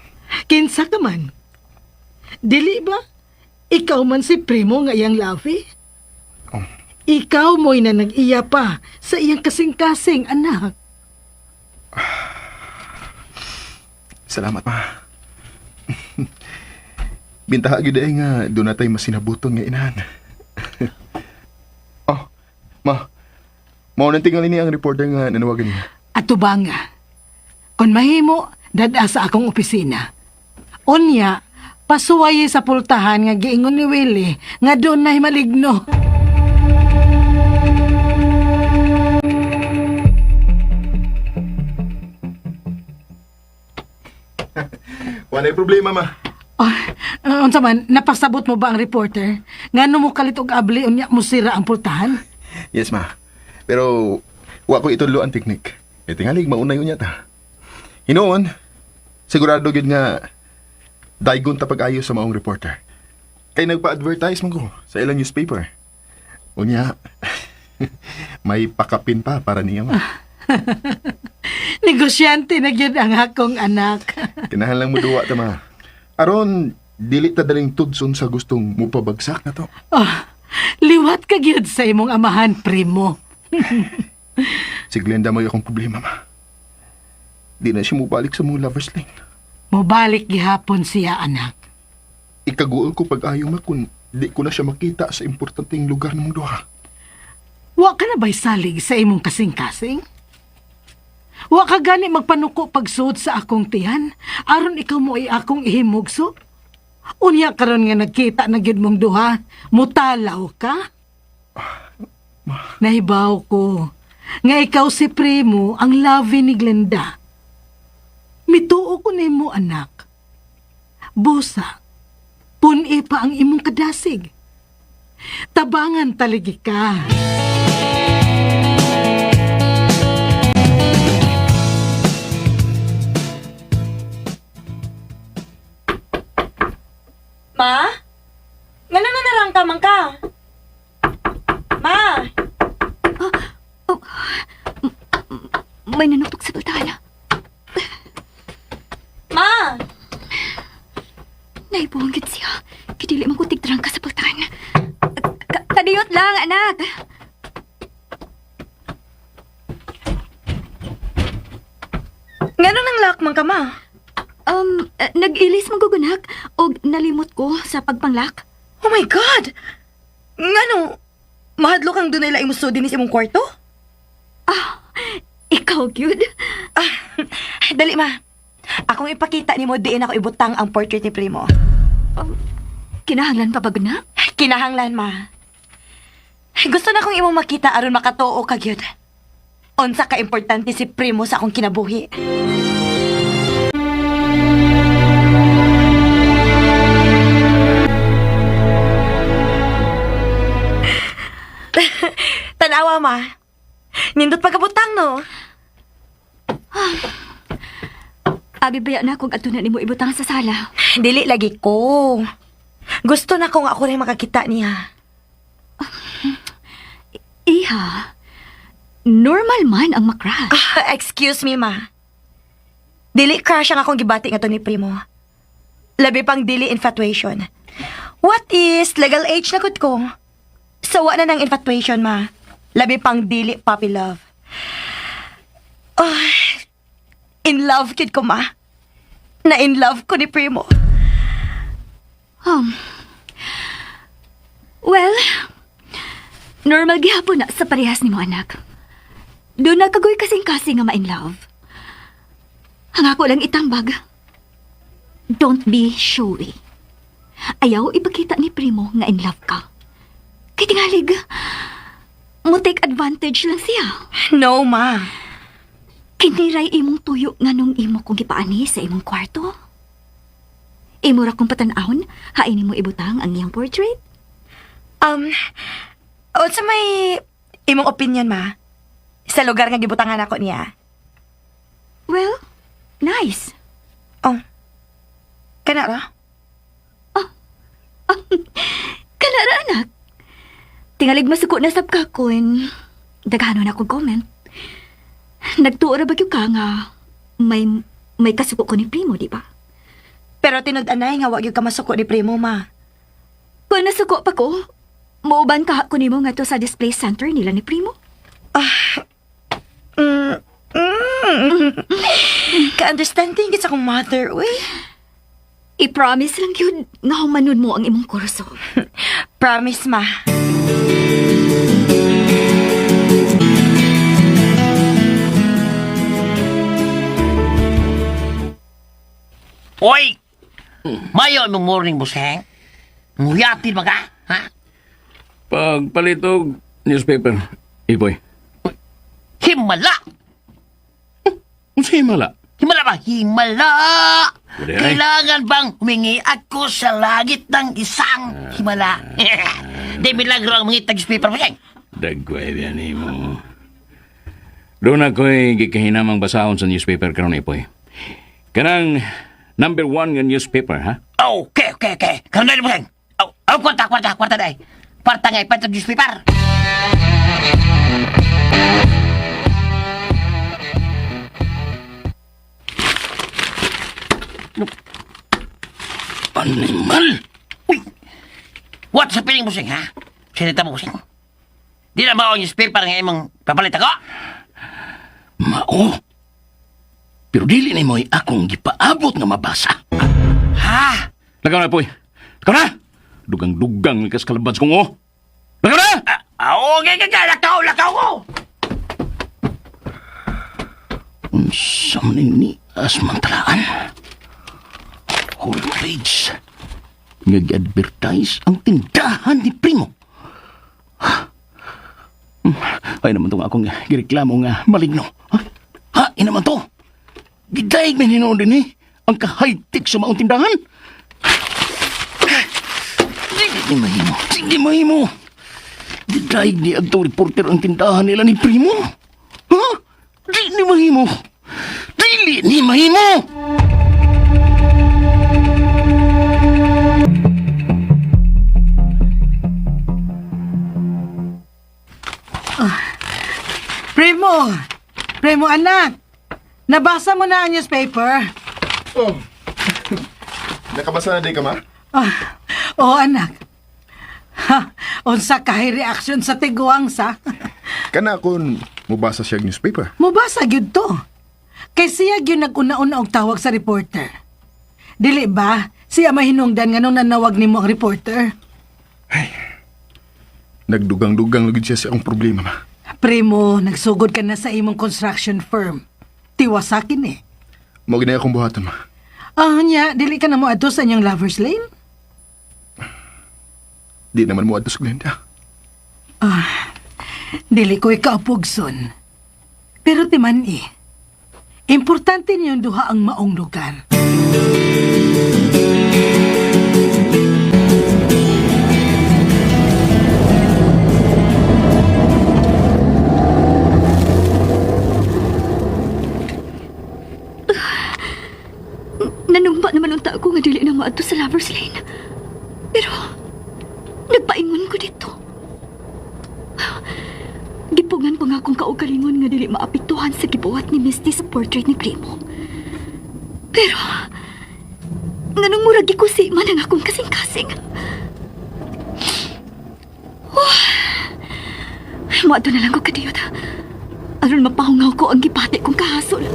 Kinsa ka man? Dili ba? Ikaw man si Primo nga iyang lafi?
Oh.
Ikaw mo'y na nag-iya pa sa iyang kasing-kasing, anak.
Salamat ma. Bintaha gyud ay nga doon natay masinabuton nga inahan. Oh, Mao nang tingali niya ang reporter nga nanawagan niya.
Ato ba nga? Kung mahimo, dada sa akong opisina. Unya, pasuwaye sa pultahan nga giingon ni Willie nga doon na maligno.
Wala problema, ma.
Oh, unsa man, napasabot mo ba ang reporter? Ngano mo kalit og abli unya mo sira ang pultahan?
Yes, ma. Pero wa ko itudlo ang teknik. E tingali mauna yun yata. Hinoon, sigurado gyud nga daigon ta pag-ayo sa maong reporter. Kay nagpa-advertise man ko sa ilang newspaper. Unya, may pakapin pa para niya, ma.
Negosyante na gyud ang akong anak.
Kinahanglan mo duwa ta, ma. Aron, dili ta daling tudson sa gustong mupabagsak na to.
Oh, liwat ka gyud sa imong amahan, primo.
Si Glenda may akong problema, ma. Di na siya mubalik sa mga lover's lane.
Mobalik gihapon siya, anak.
Ikaguol ko pag-ayo, ma, kung di ko na siya makita sa importanteng lugar ng duha.
Wa ka na ba'y salig sa imong kasing-kasing? Wa ka gani magpanuko pagsuod sa akong tiyan, aron ikaw mo ay akong ihimugso? Unya karon nga nagkita na gyud mong duha, mutalaw ka? Nahibaw ko nga ikaw si Primo ang lovey ni Glenda. Mituo ko nimo anak. Busa, pun-i pa ang imong kadasig. Tabangan taligi ka.
Ma? Ngano na narangka man ka? Ma!
Oh, may nanutok sa pultahan.
Ma!
Naibuang gid siya. Kidili man ko tigtrangka sa pultahan. Kadiyot lang, anak.
Ngano nang lock man ka, ma?
Nag-ilis man gugunak og nalimot ko sa pagpanglak.
Oh my God! Ngano? Mahadlok kang dunay laing muso din sa imong kwarto?
Ikaw gyud.
Ah, dali ma. Akong ipakita nimo diin ako ibutang ang portrait ni Primo.
Kinahanglan pa ba gunak?
Kinahanglan ma. Gusto na kong imong makita aron makatuo ka gyud. Unsa ka importante si Primo sa akong kinabuhi. Tanawa ma. Nindot pagkabutang no.
Abi baya na kung ato na nimo ibutang sa sala.
Dili lagi ko. Gusto na kong ako rin makakita niya.
Iha, normal man ang makrush.
Ah, excuse me, ma. Dili crush ang akong gibati nga to ni Primo. Labi pang dili infatuation. What is legal age na gud ko? Sawa na ng infatuation, ma. Labi pang dili puppy love. Oh, in love kid ko, ma. Na in love ko ni Primo.
Um, well, normal gihapon na sa parehas nimo anak. Doon na kagoy kasing-kasing nga ma-in love. Ang ako lang itambag. Don't be showy. Ayaw ipakita ni Primo nga in love ka. Kay tingalig, mo take advantage lang siya.
No, ma.
Kiniray imong tuyo nga nung imo kong gipaani sa imong kwarto. Imo ra kong patan-awon, hain nimo ibutang ang iyang portrait.
Um, unsa may imong opinion, ma? Sa lugar nga gibutangan ako niya.
Well, nice.
Oh. Kana ra?
Kanara anak. Tingalig masuko na sab ka kun daghanon ako comment. Nagtuo ra ba gyud ka nga may kasuko ko ni Primo, di ba?
Pero tinud-anay nga wa gyud ka masuko ni Primo, ma.
Kung nasuko pa ko, muuban ka ko nimo ngadto sa display center nila ni Primo.
Mm. Mm. Ka-understanding gid sa akong mother, uy.
I-promise lang yun nga humanon mo ang imong kurso.
Promise, ma.
Oy! Mayo imong morning, buseng. Nguyatin ba ka? Ha?
Pagpalitog newspaper, Ipoy.
Himala!
Unsa himala?
Himala ba? Himala!
Pwede, ay.
Kailangan bang humingi ako sa langit ng isang himala? Di milagro ang mga newspaper, buseng.
Dagway yan mo. Doon ako'y gikahinamang basahon sa newspaper karon Ipoy. Kanang number one nga newspaper, ha?
Okay, okay, okay. Karon na, buseng. Oh, oh, kwarta, kwarta, kwarta na. Kwarta nga, ipatag newspaper.
Animal!
Uy! What sa piling, buseng, ha? Sinita mo, buseng. Di na mao ang newspaper nga imong papalit ako?
Mao! Pero dili na mo'y akong gipaabot nga mabasa.
Ha?
Lakaw na, Poy. Lakaw na! Dugang-dugang likas kalabads kong oh. Lakaw na!
Ah, okay ka ka, lakaw, lakaw ko!
Unsa man ni asmantalaan? Whole page. Nag-advertise ang tindahan ni Primo. Ay naman tong akong gireklamo nga maligno. Ha? Ha? Ina man to. Gidaig man hinuon din eh. Ang ka-high-tech sa maong tindahan. Sige mahimo. Sige mahimo. Gidaig ni adtong reporter ang tindahan nila ni Primo. Ha? Di ni mahimo. Dili ni mahimo.
Primo! Primo, anak! Nabasa mo na ang newspaper?
Oh. Nakabasa na day ka, ma?
Ah, oo, anak. Ha, unsa kahay reaction sa tiguang sa?
Kana akon mubasa siya og newspaper.
Mubasa gyud to. Kay siya gyud nag-una-una og tawag sa reporter. Dili ba? Siya mahinungdan nganong nanawag nimo ang reporter.
Nagdugang-dugang lagi siya sa akong problema, ma.
Primo, nagsugod ka na sa imong construction firm. Tiwasakin eh.
Mao gid akong buhaton, ma.
Ah, nya, dili ka na mo adto sa inyong lover's lane?
Di naman mo adto sa Glenda.
Dili ko ikaapugson. Pero timan eh. Importante niyong duha ang maong lugar.
Nanumpa naman unta ako nga dili na maadto sa Lover's Lane. Pero, nagpaingon ko dito. Gipungan pa nga akong kaugalingon nga dili maapektuhan sa gibuhat ni Misty sa portrait ni Primo. Pero, nganong murag gikusi man ang akong kasing-kasing. Oh, Moadto na lang ko kadiyot. Aron mapahungaw ko ang gipati kong kahasol.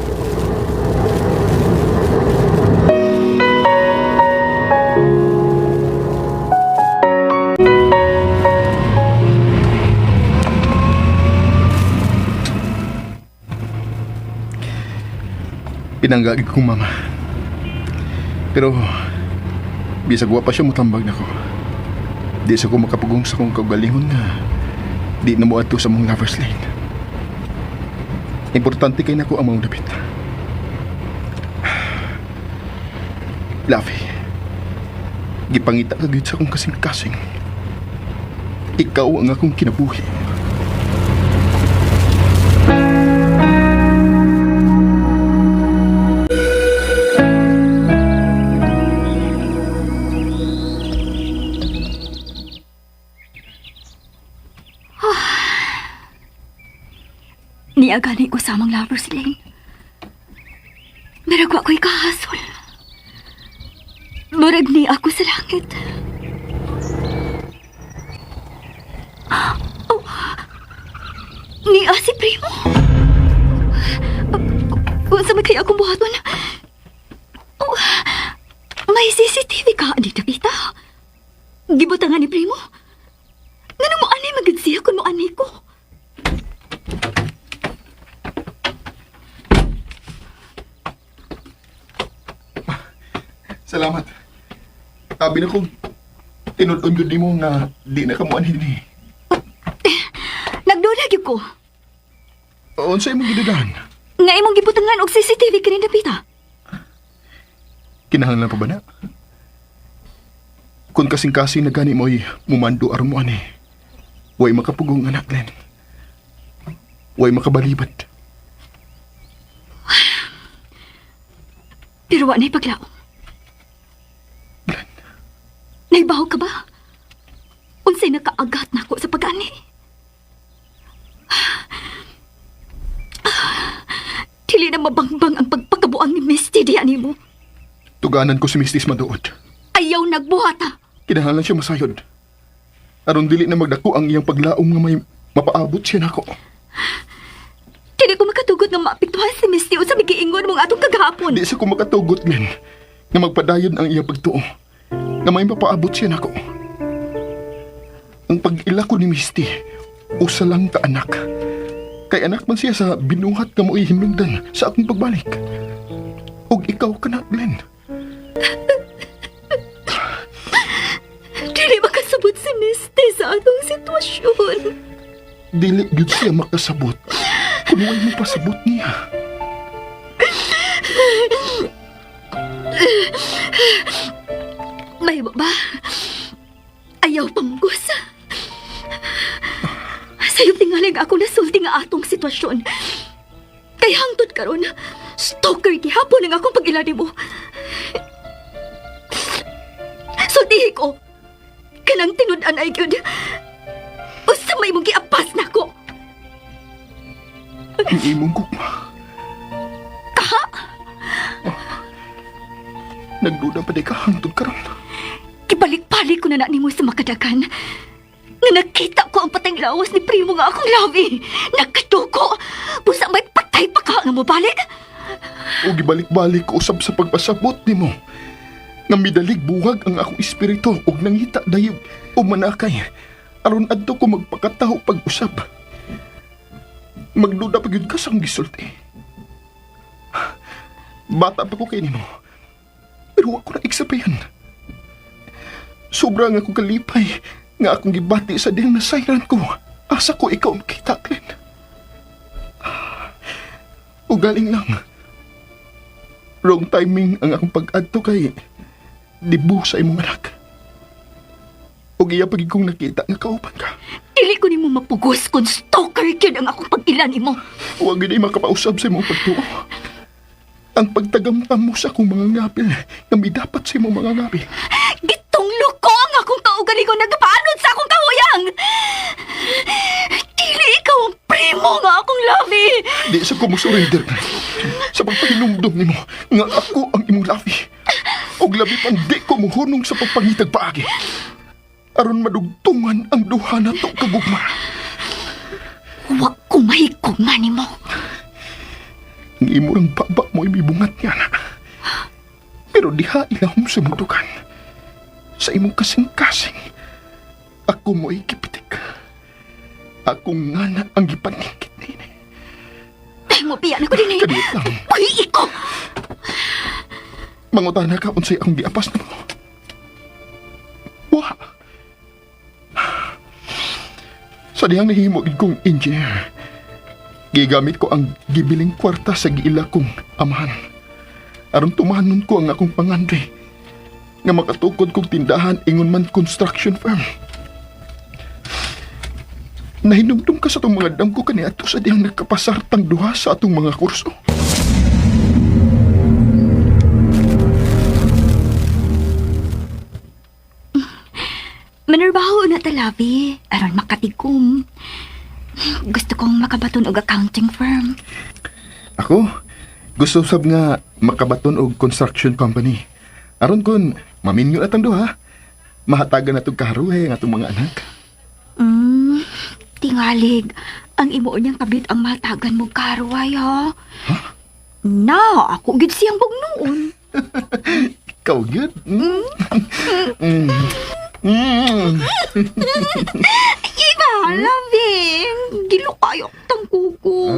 Pinanggagi kong mama. Pero bisag wa pa siya mutambag nako. Di sa ko makapugong sa kong kaugalingon nga di na mo adto sa mong lover's lane. Importante kay nako ang mga dapit. Lavi, gipangita ka gyud sa akong kasing-kasing. Ikaw ang akong kinabuhi.
Niagani ko sa amang lovers lane. Meragwa ko'y kahasol. Murag ni ako sa langit. Oh, niya si Primo. Unsa man kaya akong buhaton? Oh, may CCTV ka dito, Pita. Gibutangan ni Primo. Nganong mo anay magid siya kung mo anay ko?
Salamat. Sabi na ko, tinud-on yun nimo nga di na kamuan ni.
Nagduda gyud ko.
Unsay imong gidudahan?
Nga imong gibutangan og CCTV kini dapita.
Kinahanglan pa ba na? Kung kasing-kasing na gani mo'y mumando aron mo ani. Way makapugong anak, Glenn. Way makabalibad.
Pero wa na'y paglaom.
Glenn,
Naibaw ka ba? Unsay nakaagat nako sa pag-ani? Dili na mabangbang ang pagpakabuang ni Misty diya nimo.
Tuganan ko si Mistis Maduod.
Ayaw nagbuhata.
Kinahanglan siya masayod. Aron dili na magdako ang iyang paglaom nga may mapaabot siya nako.
Dili ko makatugot nga maapektuhan si Misty unsa may giingon mong atong kagahapon.
Di sa ko makatugot, Glenn, nga magpadayon ang iyang pagtuo. Nga may mapaabot siya nako. Ang pag-ila ko ni Misty, usa lang ka anak. Kay anak man siya sa binuhat nga mo'y hinungdan sa akong pagbalik. Og ikaw ka na, Glenn.
Dili makasabot si Misty sa atong sitwasyon.
Dili gyud siya makasabot. Kung way mo pasabot niya.
May ba? Ayaw pamugos. Sayop tingaling ako nasulti nga atong sitwasyon. Kay hangtod karon, stalker gihapon ang akong pag-ila nimo. Sultihi ko. Kanang tinud-an ay gyud. Usa may mong giapas nako.
Ang imong gugma.
Kaha?
Nagduda pa di ka hangtod karon.
Kibalik-balik ko na na nimo sa makadagan. Nga nakita ko ang patay lawas ni Primo nga akong labi. Nakaduko. Busa may patay pa ka nga mobalik.
O gibalik-balik ko usab sa pagpasabot nimo. Nga midalig buwag ang akong espiritu ug nangita dayog o manakay. Aron adto ko magpakataho pag-usab. Magduda pa gyud ka sa akong gisulti. Bata pa ko kay nimo. Pero wa ko na iksapayan. Sobra nga akong kalipay nga akong gibati sa dihang nasayran ko. Asa ko ikaw makita, Glenn. O galing lang. Wrong timing ang akong pag-adto kay dibu sa imong anak. Ug iya pagid kong nakita nga kauban ka.
Dili ko nimo mapugos kung stalker gyud ang akong pag-ila nimo.
Huwag gid ay makapausab sa imong pagtuo. Ang pagtagamtam mo sa akong mga ngapil nga midapat sa imong mga ngapil.
Gitunglo ko ang akong kaugalingon nagpaanod sa akong kahuyang. Dili ikaw ang primo nga akong labi.
Di sa ko mo surrender sa pagpahinumdum nimo nga ako ang imong labi. Ug labi pang di ko mohunong sa pagpangitag paagi. Aron madugtungan ang duha nato kagugma.
Wa ko mahigugma nimo.
Ang imo ang baba mo ibibungat niya na. Pero diha ilahom sa mundukan. Sa imong kasing-kasing, ako mo ay gipitik. Ako nga na ang gipaningkit nini.
Ay mo piya na ko dinhi.
Kadiyot lang.
Uy, iko.
Mangutana ka unsay akong giapas nimo. Wa. Sa dihang nahimo gid kong engineer. Gigamit ko ang gibiling kwarta sa giila kong amahan. Aron tumanon ko ang akong pangandre. Nga makatukod kong tindahan ingon man construction firm. Nahinumdum ka sa itong mga damgo kaniadto sa dihang nagkapasartang duha sa atong mga kurso.
Manarbaho na talabi aron makatigom. Gusto kong makabaton og accounting firm.
Ako, gusto sab nga makabaton og construction company. Aron kon maminyo na tang duha. Mahatagan na tong kaharuhe ang atong mga anak.
Tingalig, ang imo niyang kabit ang matagan mo karuay ha. Na, ako gid siyang bugnoon.
Ikaw gyud. Mm. Mm. Mm.
Iba, labi. Gilo kayo tang kuko.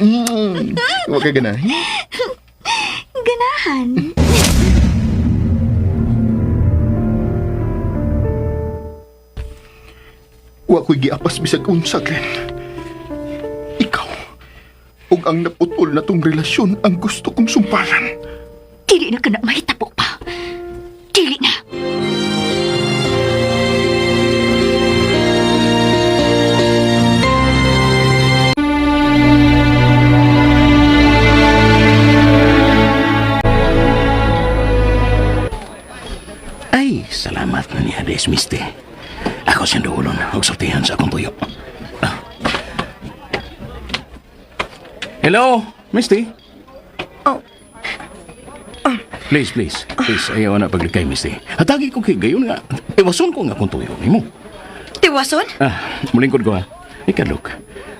Mm. Wa ka ganahin.
Ganahan.
ko'y giapas bisag unsa, Glenn. Ikaw, ug ang naputol na tong relasyon ang gusto kong sumpalan.
Dili na ka na mahitabo pa. Dili na.
Ay, salamat na niya, Des Miste. Ako siyang duulon, og sultihan sa akong tuyo. Ah. Hello, Misty.
Oh.
Please, please, please, ayaw na paglikay, Misty. Hatagi ko kay gayon nga, iwason ko nga akong tuyo nimo.
Tiwason?
Ah, mulingkod ko ha. Ika, look.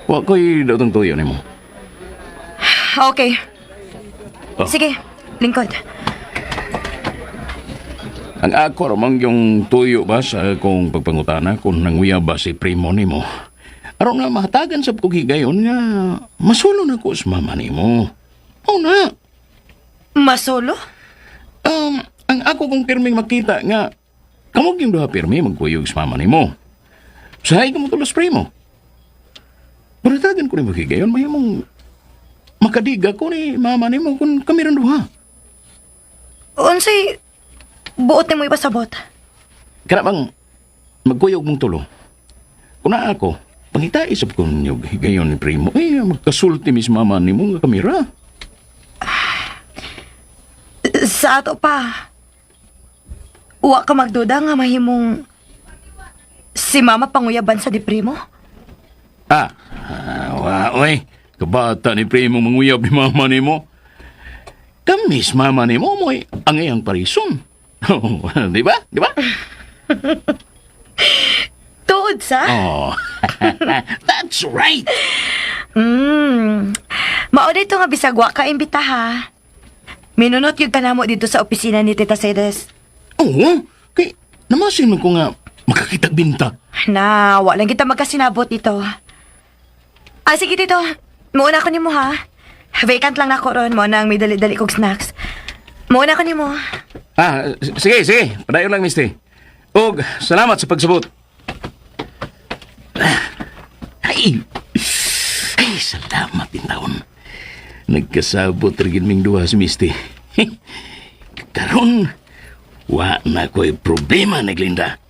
Wa ko'y daotong tuyo nimo.
Okay.
Oh.
Sige, lingkod.
Ang ako ramang yung tuyo ba sa akong pagpangutana kung nanguya ba si primo nimo. Aron nga mahatagan sa kong higayon nga masulo na ko sa mama nimo. Oo na.
Masolo?
Ang ako kong pirming makita nga kamog yung duha pirmi magkuyog sa mama nimo. Sahay ka mo tulos primo. Pero ko ni higayon mahimong makadiga ko ni mama nimo kung kami rin duha.
Unsay buot nimo ipasabot?
Kana bang magkuyog mong tulo? Kuna ako, pangita isip ko ninyo gayon ni primo. Eh, magkasulti mis mama ni mo nga kamera.
Sa ato pa. Wa ka magduda nga mahimong si mama panguyaban sa di primo?
Ah, ah wa, oy. Kabata ni primo manguyab ni mama ni mo. Kamis mama ni mo mo'y ang iyang parison. Di ba? Di ba?
Tuod sa?
Oh. That's right.
Mao dito nga bisag wa ka imbita ha. Minunot yun ka namo dito sa opisina ni Tita Cedes.
Oo. Kay namasin man ko nga makakitag binta.
Na, wa lang kita magkasinabot dito. Ah, sige tito. Muuna ko nimo ha. Vacant lang na ko ron. Mo na ang may dali-dali kog snacks. Muuna ko nimo.
Ah, sige, sige. Padayon lang, misti. Og, salamat sa pagsabot. Ay! Ay, salamat din taon. Nagkasabot rin ming duha si misti. Karon, wa na ko'y problema ni Glinda.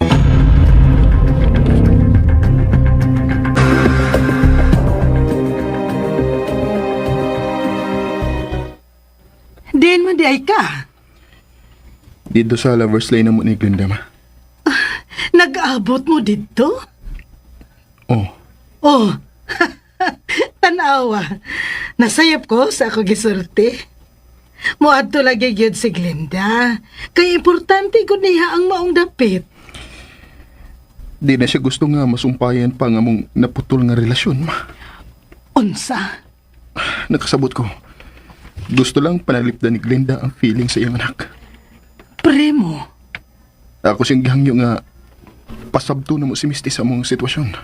Diin man di ay ka.
Dito sa Lover's Lane na mo ni Glenda, ma.
Nag-abot mo dito?
Oh,
Oh, tanawa. Nasayop ko sa ako gisulti. Moadto lagi gyud si Glenda. Kay importante gud niya ang maong dapit.
di na siya gusto nga masumpayan pa nga mong naputol nga relasyon, ma.
Unsa?
Nakasabot ko. Gusto lang panalipdan ni Glenda ang feeling sa iyang anak.
Primo.
Ako siyang gihangyo nga pasabto na mo si Misty sa mong sitwasyon.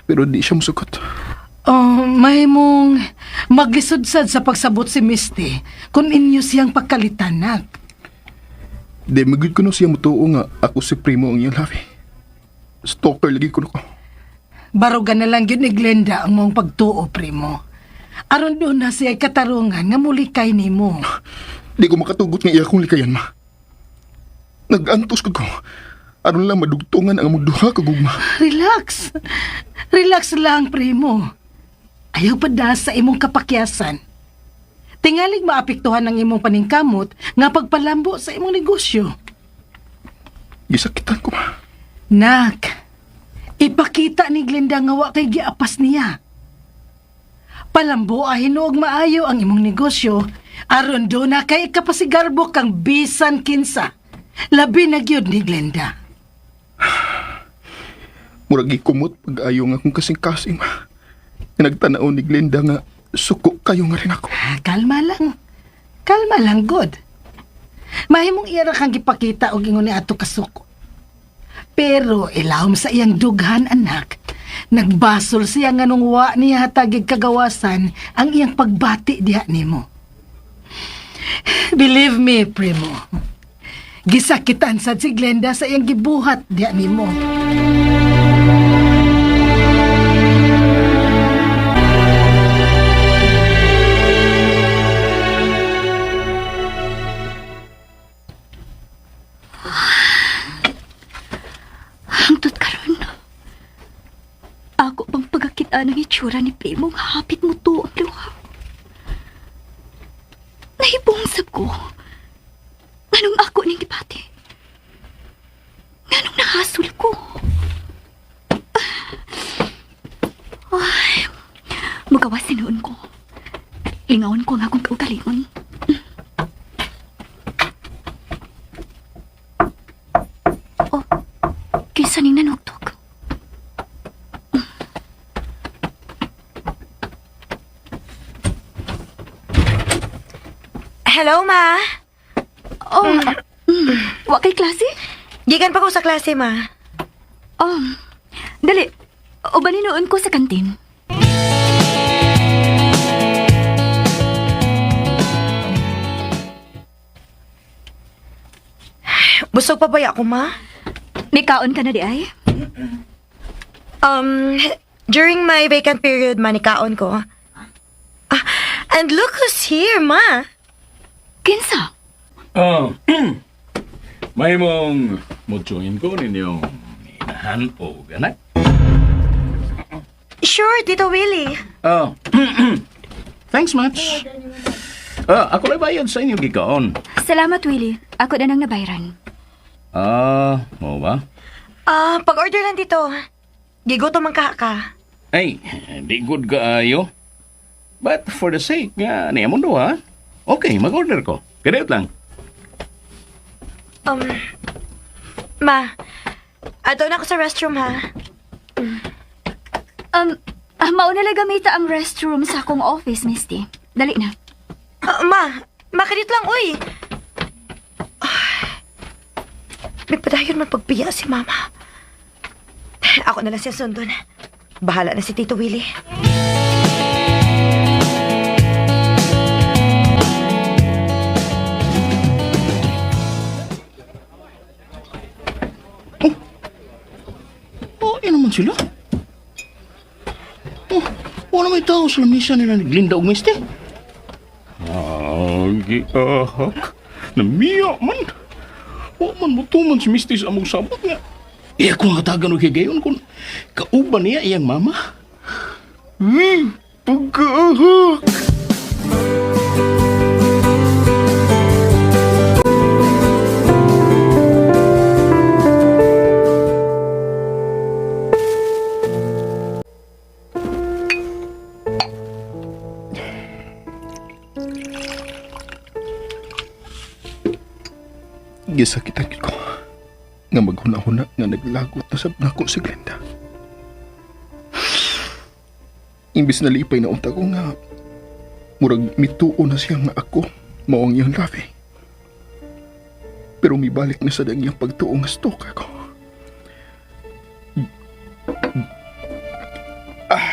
Pero di siya musukot.
Oh, mahimong maglisod-sad sa pagsabot si Misty kung inyo siyang pagkalitanak.
Di magud ko no siya mutuo nga ako si Primo ang iyang labi. Stalker lagi ko ko.
Barugan na lang gyud ni Glenda ang mong pagtuo, primo. Aron doon na siya katarungan nga muli kay nimo.
Di ko makatugot nga iya akong likayan, ma. Nag-antos ko ko. Aron lang madugtungan ang among duha kag gugma.
Relax. Relax lang, primo. Ayaw pa da sa imong kapakyasan. Tingalig maapektuhan ang imong paningkamot nga pagpalambo sa imong negosyo.
Gisakitan ko, ma.
Nak, ipakita ni Glenda nga wa kay giapas niya. Palambo hinuog maayo ang imong negosyo aron do na kay kapasigarbo kang bisan kinsa. Labi na gyud ni Glenda.
Murag gikumot pag-ayo nga akong kasing-kasing, ma. Nagtanaw ni Glenda nga suko kayo nga rin ako.
Ah, kalma lang. Kalma lang, good. Mahimong ira kang gipakita og ingon ni ato kasuko. Pero ilawom sa iyang dughan, anak. Nagbasol siya nga nung wa niya hatagig kagawasan ang iyang pagbati diha nimo. Believe me, primo. Gisakitan sad si Glenda sa iyang gibuhat diha nimo.
Makita ng itsura ni Primo nga hapit mo to ang luha. Nahibong sab ko. Nganong ako ning gibati? Nganong nahasol ko? Ay, mugawas sinuon ko. Lingaon ko ang akong kaugalingon. Oh, kinsa ning nanugtog?
Hello, ma.
Oh, wa kay klase?
Gikan pa ko sa klase, ma.
Oh, dali. Ubanin noon ko sa kantin.
Busog pa ba ako, ma?
May kaon ka na di ay?
During my vacant period, ma, nikaon ko. Ah, and look who's here, ma.
Kinsa?
Oh, may mong mo-join ko ninyong inahan o anak.
Sure, Tito Willie.
Oh, thanks much. Ah, ako lang bayad sa inyo gikaon.
Salamat, Willie. Ako na nang nabayran.
Ah, mo ba?
Ah, pag-order lang dito. Gigutom ang ka.
Ay, di good kaayo. But for the sake nga niya mundo ha. Okay, mag-order ko. Kadayot lang.
Ma, ato na ako sa restroom, ha?
Mauna lang gamita ang restroom sa akong office, Misty. Dali na.
Ah, ma, makadit lang, uy. Ah, may padayon man pagbiya si mama. Ako na lang siya sundon. Bahala na si Tito Willie.
Oh, ano naman sila? Oh, wala may tao sa lamisa nila ni Glinda ug Misty. Ah, giahak. Namiya man. Wa man mutuman si Misty sa among sabot nga. Iya ko nga tagan og higayon kung kauban niya iyang mama. Pagkaahak!
Gisakitan gid ko nga maghuna-huna nga naglagot na sab nako si Glenda. Imbis na lipay na unta ko nga murag mituo na siya nga ako mao ang iyang love. Pero mibalik na sa iyang pagtuo nga stalker ko. Ah.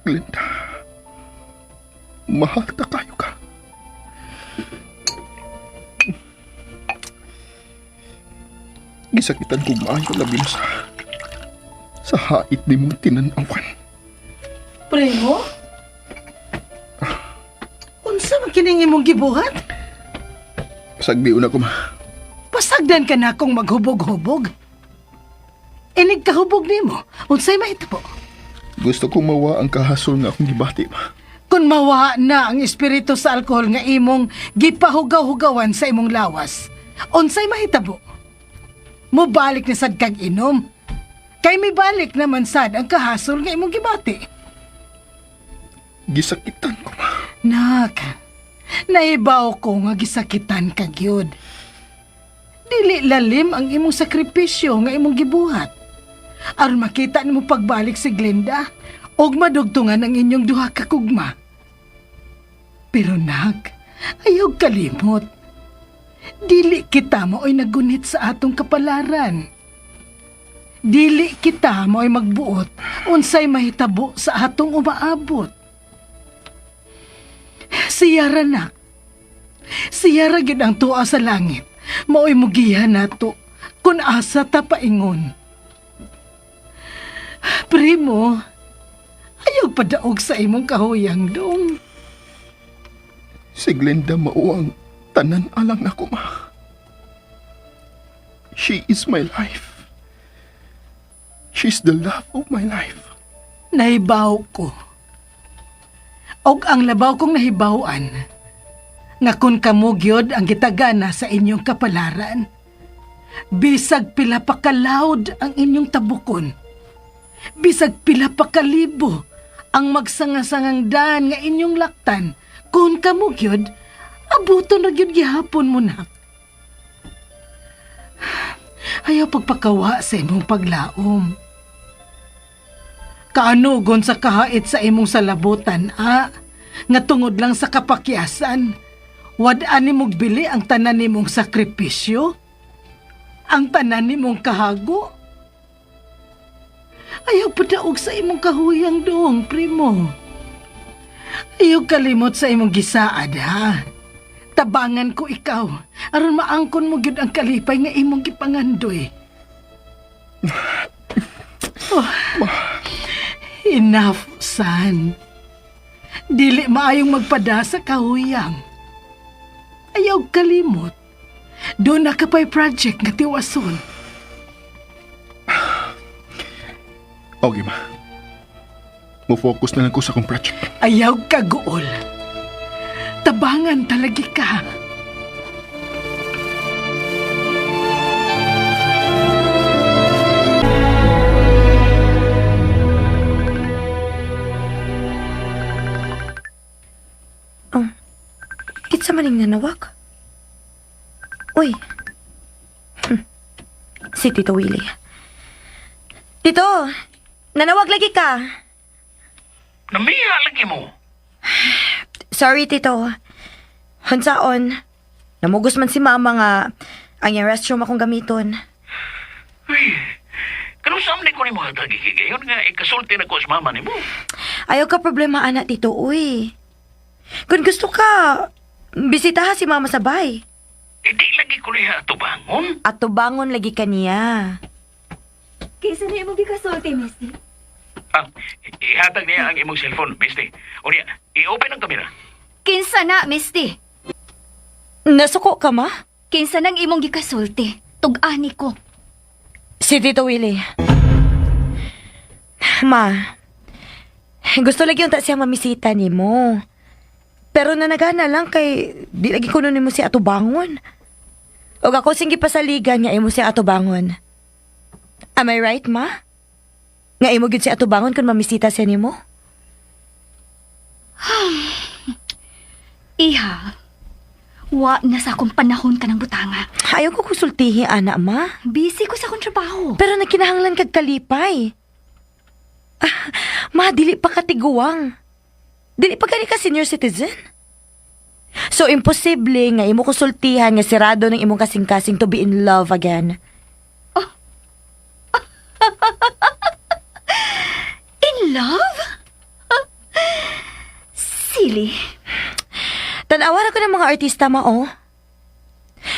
Glenda, mahal ta kayo ka. Gisakitan ko maayo labi na sa hait ni mong tinanawan.
Primo? Unsa man kining imong gibuhat?
Sagdi una ko ma.
Pasagdan ka na akong maghubog-hubog. Inig kahubog nimo, unsay mahitabo?
Gusto kong mawa ang kahasol nga akong gibati ma.
Kung mawa na ang espiritu sa alkohol nga imong gipahugaw-hugawan sa imong lawas, unsay mahitabo? Mubalik na sad kag inom. Kay mibalik naman sad ang kahasol nga imong gibati.
Gisakitan ko ma.
Nak, naibaw ko nga gisakitan ka gyud. Dili lalim ang imong sakripisyo nga imong gibuhat. Aron makita nimo pagbalik si Glenda ug madugtungan ang inyong duha ka kugma. Pero nak, ayaw kalimot. Dili kita mao'y nagunit sa atong kapalaran. Dili kita mao'y magbuot unsay mahitabo sa atong umaabot. Siyara nak. Siyara gid ang tuwa sa langit. Mao'y mugihan nato kun asa ta paingon. Primo, ayaw padaog sa imong kahuyang dong.
Si Glenda mao ang tanan alang nako ma. She is my life. She's the love of my life.
Nahibaw ko. Og ang labaw kong nahibaw-an, nga kun kamo gyud ang gitagana sa inyong kapalaran, bisag pila pa ka-loud ang inyong tabukon, bisag pila pa kalibo ang magsangasangang daan nga inyong laktan, kun kamo gyud, abuton na gyud gihapon mo na. Ayaw pagpakawa sa imong paglaom. Kaanugon sa kahait sa imong salabutan, nga tungod lang sa kapakyasan, wad-an nimong bili ang tanan nimong sakripisyo, ang tanan nimong kahago. Ayaw padaog sa imong kahuyang doong, primo. Ayaw kalimot sa imong gisaad, ha? Tabangan ko ikaw, aron maangkon mo gyud ang kalipay nga imong gipangandoy. Oh, enough, son. Dili maayong magpada sa kahuyang. Ayaw kalimot. Duna ka pa'y project nga tiwason.
Okay, ma. Mo-focus na lang ko sa akong project.
Ayaw kaguol. Tabangan talagi ka.
Oh, kinsa maning nanawag? Uy. Si Tito Willie. Tito, nanawag lagi ka.
Namiya lagi mo.
Sorry, Tito. Unsaon, namugos man si Mama nga ang iyang restroom akong gamiton.
Uy, kanus-a man ko nimo hatag higayon nga ikasulti na ko sa mama nimo.
Ayaw ka problema, anak, Tito. Uy. Kung gusto ka, bisitaha si Mama sa bay.
Eh, di lagi ko niya atubangon.
Atubangon lagi kaniya.
Kinsa na imong gikasulti, Misty?
Ah, ihatag niya ang imong cellphone, Misty. O niya, i-open ang kamera.
Kinsa na, Misty?
Nasuko ka, ma?
Kinsa nang imong gikasulti? Tug-ani ko.
Si Tito Willie. Ma, gusto lagi unta siya mamisita nimo. Pero nanagana lang kay di lagi kuno nimo si atubangon. Og ako sing gipasaligan nga imo si atubangon. Am I right, ma? Nga imo gyud si atubangon kung mamisita siya nimo?
Iha, wa na sa akong panahon ka ng butanga.
Ayaw ko konsultihi, ana, ma.
Busy ko sa akong trabaho.
Pero nagkinahanglan kag kalipay. Ah, ma, dili pa katiguang. Dili pa gani ka senior citizen. So, imposible nga imo konsultihan nga sirado ng imong kasing-kasing to be in love again.
In love? Silly.
Tanawa ra ko ng mga artista, ma, oh.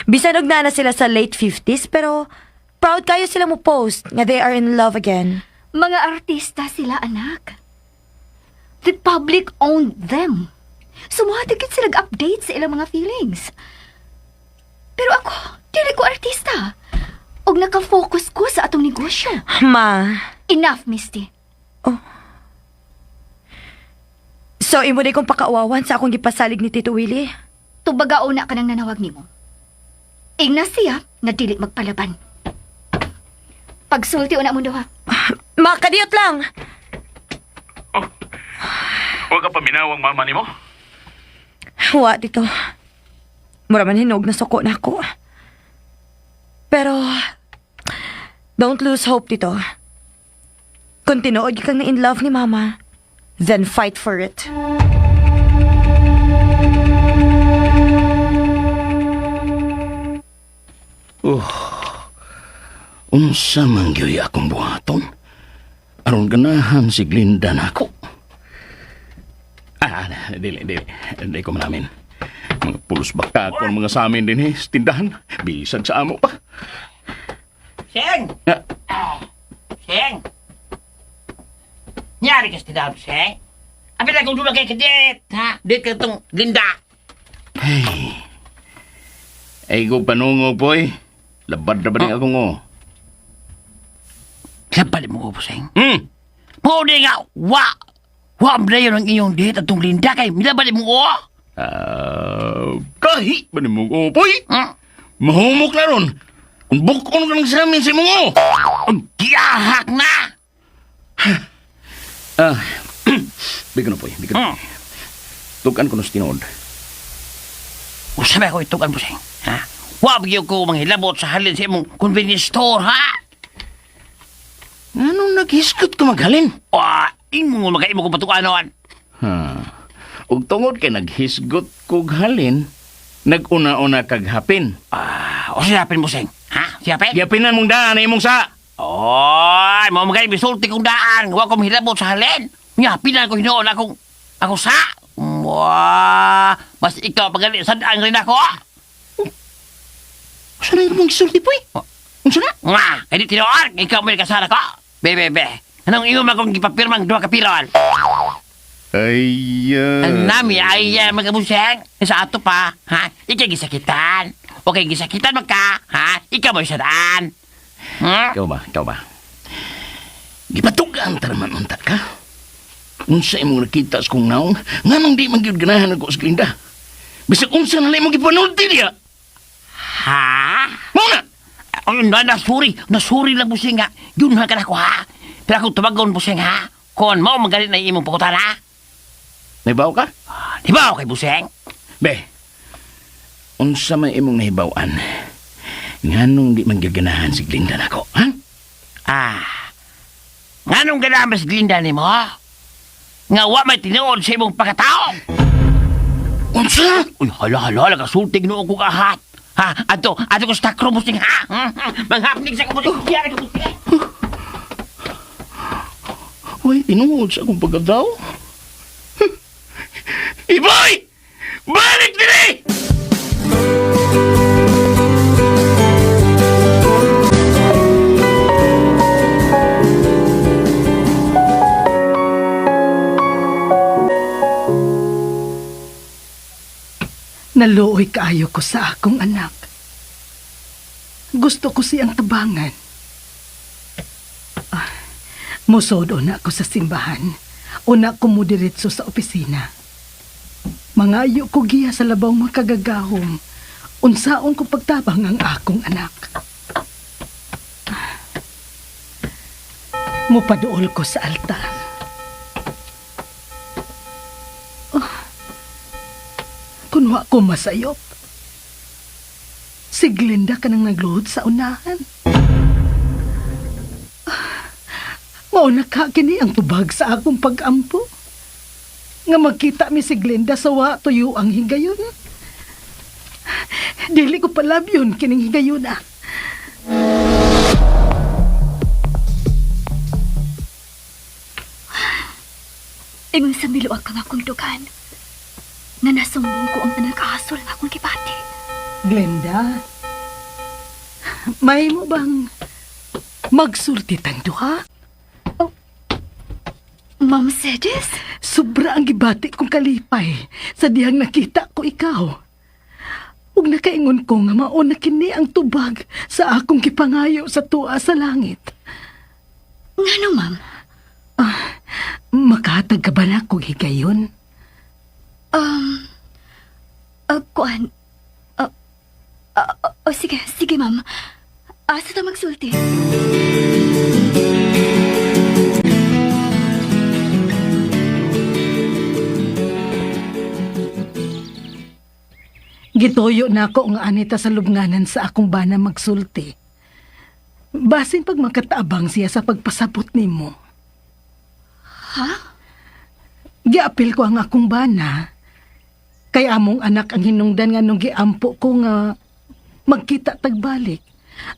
Bisan og naa na sila sa late 50s, pero proud kayo sila mo post nga they are in love again.
Mga artista sila, anak. The public owned them. So, muhatag sila update sa ilang mga feelings. Pero ako, dili ko artista. Og naka-focus ko sa atong negosyo.
Ma,
Enough, Misty.
So imo di kong pakauwawan sa akong gipasalig ni Tito Willie?
Tubaga una ka nang nanawag nimo. Ingna siya na dili magpalaban. Pagsulti una mo duha.
Ma, kadiyot lang!
Oh, wa ka paminawang mama nimo?
Wa, Tito. Mura man hinog na suko na ako. Pero, don't lose hope, Tito. Kung tinuod kang na in love ni Mama, then fight for it.
Oh, unsa man gyud akong buhaton? Aron ganahan si Glinda nako. Ah, dili, dili. Dili ko manamin. Mga pulos bakta ko ang mga sa amin din eh, sa tindahan. Bisag sa amo pa.
Seng!
Ah,
Seng! Nyari ka sa tindahan, Seng? Abi na kung kay kadit, ha? Dit ka itong Linda.
Hey. Ay ko panungo, poy. Labad na ba ni akong oh.
Labal mo, Buseng. Mao di nga, wa! Wa ang dayon ang iyong dihit atong Linda kay milabal mo, oh!
Ah, kahi ba ni mong upoy?
Hmm?
Mahumok na ron. Kung bukon ka ng salamin sa imong o.
Ang giyahak na!
Ah, bigyan na poy, bigyan. Tugan ko na sa tinuod.
Usabay ko itugan, Buseng. Ha? Wa ba ko manghilabot sa halin sa imong convenience store, ha?
Anong naghisgot ka maghalin?
Wa, imo makaimo kong patukanon.
Ha. Ug tungod kay naghisgot kog halin, naguna-una kag hapin.
Ah, o siyapin, Buseng. Ha? Siyapin?
Gihapinan mong daan na imong sa.
Oy, mo magay bisulti kong daan. Wa ko mahilabot sa halin. Nya, pinan ko hinuon akong ako sa. Wa, mas ikaw pagali sa daan rin ako.
Unsa na imong gisulti poy? Unsa na?
Nga, hindi tinuod, ikaw may kasara ko. Be, be, be. Anong iyo akong gipapirmang duha ka piron?
Ay,
Ang nami ay mga buseng. Sa ato pa, ha? Ikay gisakitan. Okay, gisakitan man ka, ha? Ikaw mo sa daan. Hmm?
Ikaw ba? Ikaw ba? Gipatugan ta naman unta ka. Unsa imong nakita sa kong naong, nganong di man gyud ganahan ako sa Glinda. Bisag unsa na lang imong gipanulti niya.
Ha?
Mao na!
Ay, na, nasuri. Nasuri lang buseng ha. Yun ha ka na ko ha. Pero akong tumagon buseng ha. Kon mao magalit na imong pakutan ha.
Nahibaw ka?
Di ba okay buseng?
Be, unsa man imong nahibaw-an? Nganong di man gyud ganahan si Glinda nako, ha?
Ah. Nganong ganahan mas Glinda nimo? Nga wa may tinuod sa imong pagkatao.
Unsa?
Uy, hala, hala, nagasultig noong kong ahat. Ha, ato, ato ko sa takro busing ha. Manghapnig sa kabusing, kiyara ka busing.
Uy, tinuod sa akong pagkatao. Iboy! Balik diri!
Naluoy kaayo ko sa akong anak. Gusto ko siyang tabangan. Ah, musod una ko sa simbahan. Una ko mudiretso sa opisina. Mangayo ko giya sa labaw makagagahom. Unsaon ko pagtabang ang akong anak. Ah, mupaduol ko sa altar. Kunwa ko masayop. Si Glinda ka nang nagluhod sa unahan. Ah, mauna ka kini ang tubag sa akong pag-ampo. Nga magkita mi si Glinda sa wa tuyo ang higayon. Dili ko palabyon kining higayon ah.
Ingon sa miluag kang akong dugan. Nga nasumbong ko ang tanang kaasol nga akong gibati.
Glenda, may mo bang magsulti tang duha?
Ma'am Sedis?
Sobra ang gibati kong kalipay sa dihang nakita ko ikaw. Ug nakaingon ko nga mao na kini ang tubag sa akong gipangayo sa tuwa sa langit.
Ngano, ma'am?
Ah, makahatag ka ba na kog higayon?
Kuan. Oh, sige, sige, ma'am. Asa ta magsulti?
Gituyo na ako nga anita sa lubnganan sa akong bana magsulti. Basin pag makataabang siya sa pagpasabot nimo.
Ha?
Giapil ko ang akong bana. Kay among anak ang hinungdan nga nung giampo ko nga magkita tagbalik.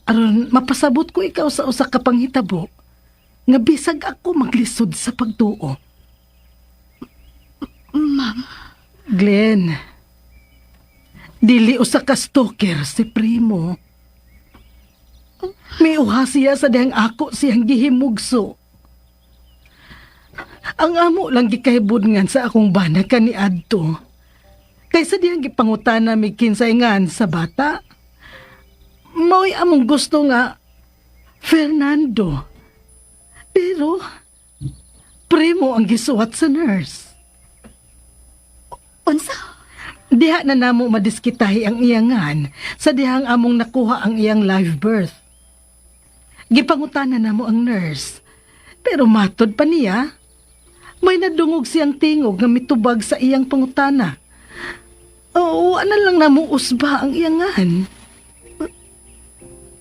Aron mapasabot ko ikaw sa usa ka panghitabo nga bisag ako maglisod sa pagtuo.
Ma'am,
Glenn, dili usa ka stalker si Primo. Miuha siya sa dihang ako siyang gihimugso. Ang amo lang gikahibudngan sa akong bana kaniadto. Kaysa dihang gipangutana mi kinsay ngan sa bata. Mao'y among gusto nga Fernando. Pero, Primo ang gisuwat sa nurse.
Unsa?
Diha na namo madiskitahi ang iyangan sa dihang among nakuha ang iyang live birth. Gipangutana namo ang nurse. Pero matod pa niya, may nadungog siyang tingog nga mitubag sa iyang pangutana. Oo, ano lang namo usba ang iyangan.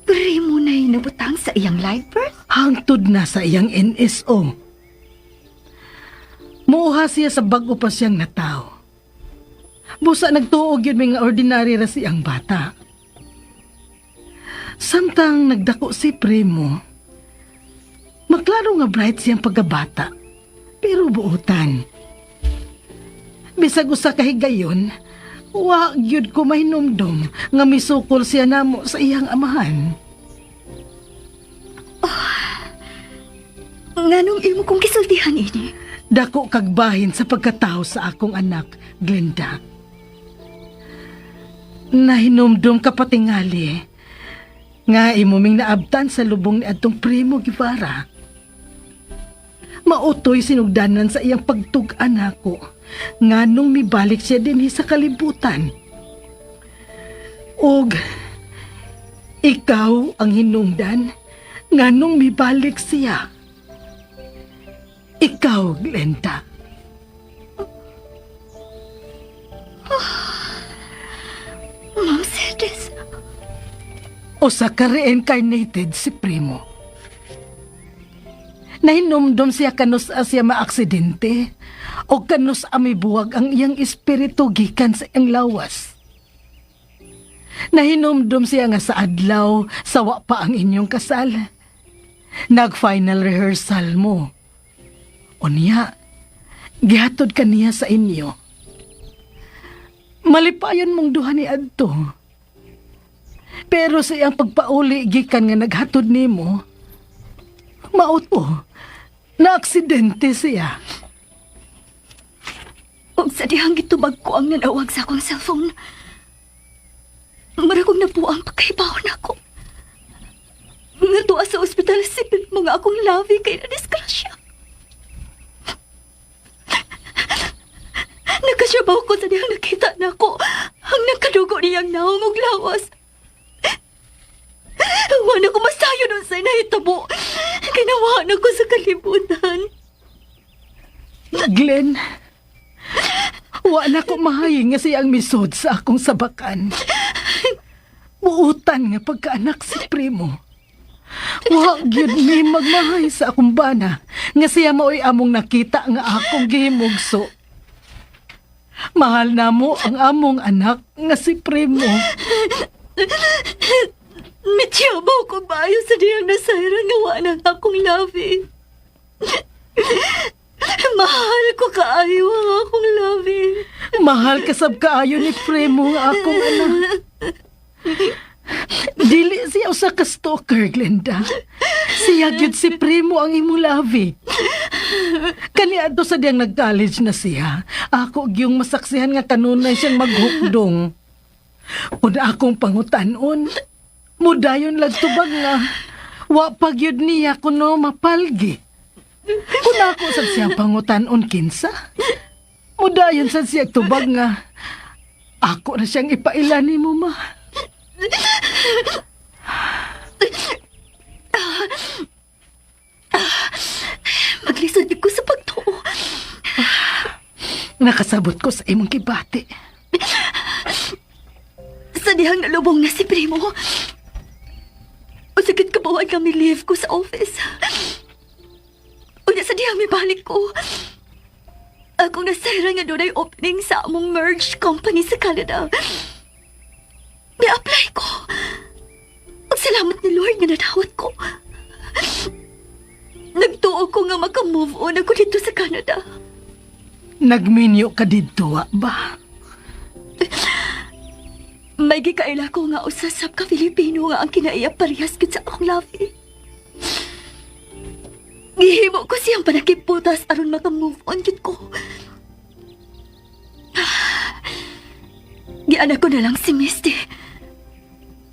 Primo na nabutang sa iyang live birth?
Hangtod na sa iyang NSO. Muuha siya sa bag-o pa siyang nataw. Busa nagtuog yun mga ordinary ra siyang bata. Samtang nagdako si Primo, maklaro nga bright siyang pagkabata, pero buutan. Bisag usa ka higayon, wa gyud ko mahinumdum nga misukol siya namo sa iyang amahan.
Nganong imo kong gisultihan ini?
Dako kag bahin sa pagkatao sa akong anak, Glenda. Nahinumdum ka patingali nga imo ming naabtan sa lubong ni adtong Primo Guevara. Mautoy sinugdanan sa iyang pagtug-an nako nga nung mibalik siya dinhi sa kalibutan. Og ikaw ang hinungdan nga nung mibalik siya. Ikaw, Glenda.
Ma'am Cedes,
Usa ka reincarnated si Primo. Nahinumdum siya kanus siya maaksidente o kanus buwag ang iyang espiritu gikan sa iyang lawas. Nahinumdum siya nga sa adlaw, sawa pa ang inyong kasal. Nag-final rehearsal mo. Unya, gihatod ka niya sa inyo. Malipayon mong duha ni adto. Pero sa iyang pagpauli gikan nga naghatod nimo, mauto, na aksidente siya.
Og sa dihang gitubag ko ang nanawag sa akong cellphone. Mura kong nabuang pagkahibaw nako. Nga tuwa sa ospital si mga akong labi kay na disgrasya. Nakasyabaw ko sa dihang nakita nako ang nagkadugo niyang naong og lawas. Wala ko masayo nun sa nahitabo. Ginawa na ko sa kalibutan.
Glenn, wa na ko mahaying nga siya ang misod sa akong sabakan. Buutan nga pagkaanak si Primo. Wa gyud mi magmahay sa akong bana nga siya maoy among nakita nga akong gihimugso. Mahal na mo ang among anak nga si Primo.
Mityabaw ko bayo sa diyang nasayran nga wa ng akong labi. Mahal ko kaayo ang akong labi.
Mahal kasab kaayo ni Primo nga akong anak. Dili siya usa ka stalker, Glenda. Siya gyud si Primo ang imong labi. Kani adto sa diyang nag-college na siya, ako gyung masaksihan nga kanunay siyang maghukdong. Kun akong pangutanon, mudayon lagtubag nga, wa pa gyud niya kuno mapalgi. Kun ako sad siya pangutanon kinsa, mudayon sad siya tubag nga, ako na siyang ipaila ni mo, ma.
Maglisod ko sa pagtuo.
Nakasabot ko sa imong kibati.
Sa dihang nalubong na si Primo. Usagit kabawan kami leave ko sa office. Unya sa dihang mibalik ko. Akong nasayran nga doon ay opening sa among merged company sa Canada. Ni-apply ko. Ug salamat ni Lord nga nadawat ko. Nagtuo ko nga maka-move on ako dito sa Canada.
Nagminyo ka didto, wa ba?
May gikaila ko nga usasap ka Filipino nga ang kinaiya parehas gid sa akong labi. Gihimo ko siyang panakiputas aron maka-move on gid ko. Gianak ko na lang si Misty.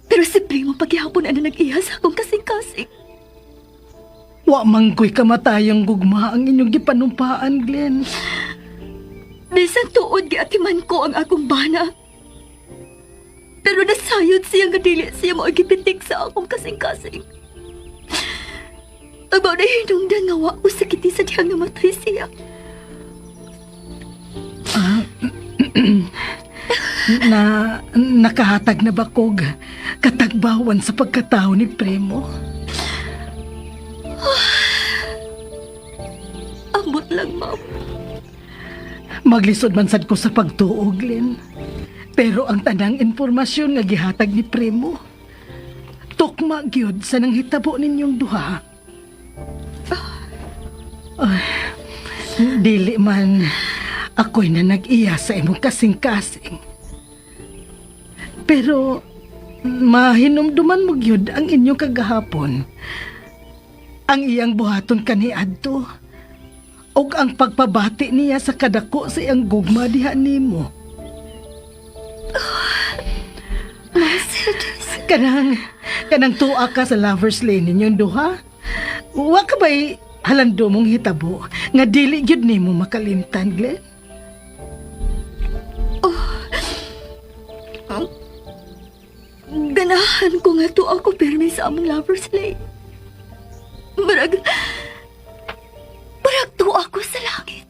Pero si Primo paghihapon ana nag-iya sa akong kasing-kasing.
Wa mangko'y kamatayang gugma ang inyong gipanumpaan, Glenn.
Bisan tuod giatiman ko ang akong bana. Pero nasayod siya nga dili siya mo gipitik sa akong kasing-kasing. Abaw na hinungdan nga wa ko sakiti sa dihang namatay siya.
Na nakahatag na ba kog katagbawan sa pagkatao ni Primo?
Amot lang, ma'am.
Maglisod man sad ko sa pagtuo, Glenn. Pero ang tanang impormasyon nga gihatag ni Primo, tukma gyud sa nanghitabo ninyong duha. Ay, dili man ako'y na nag-iya sa imong kasing-kasing. Pero mahinumduman mo gyud ang inyong kagahapon. Ang iyang buhaton kaniadto ug ang pagpabati niya sa kadako sa iyang gugma diha nimo.
Mercedes.
Kanang kanang tuwa ka sa lovers lane ninyong duha. Wa ka ba'y halando mong hitabo nga dili gyud nimo makalimtan, Glenn?
Ganahan ko nga to ako pirmi sa among lovers lane. Barag, barag to ako sa langit.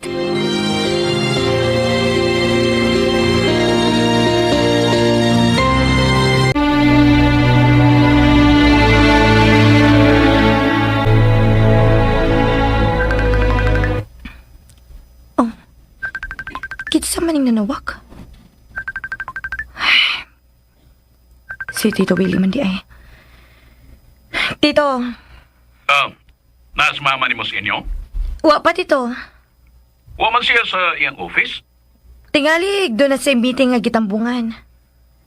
Kinsa man ning nanawak? Si Tito Willie man di ay. Tito,
Ah, naas mama ni mo sa inyo?
wa pa tito.
Wa man siya sa iyang office?
Tingali, doon na sa meeting nga gitambungan.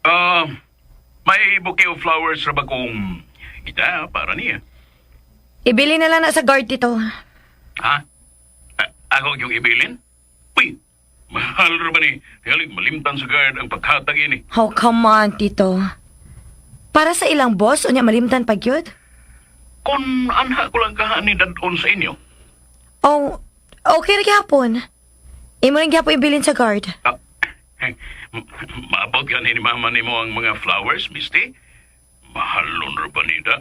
Ah, may bouquet of flowers ra ba kung ita para niya?
Ibili na lang na sa guard, tito.
Ha? Ako yung ibilin? Uy, mahal ra ba ni? Tingali, malimtan sa guard ang paghatag ini.
Oh, come on, tito. Para sa ilang boss, unya malimtan pag yun?
Kung anha ko lang kahan ni dadon sa inyo.
Oh, okay ra gyapon. Imo rin gyapon ibilin sa guard.
Ah, maabot gani ni mama nimo ang mga flowers, misti? Mahalon ra ba nida?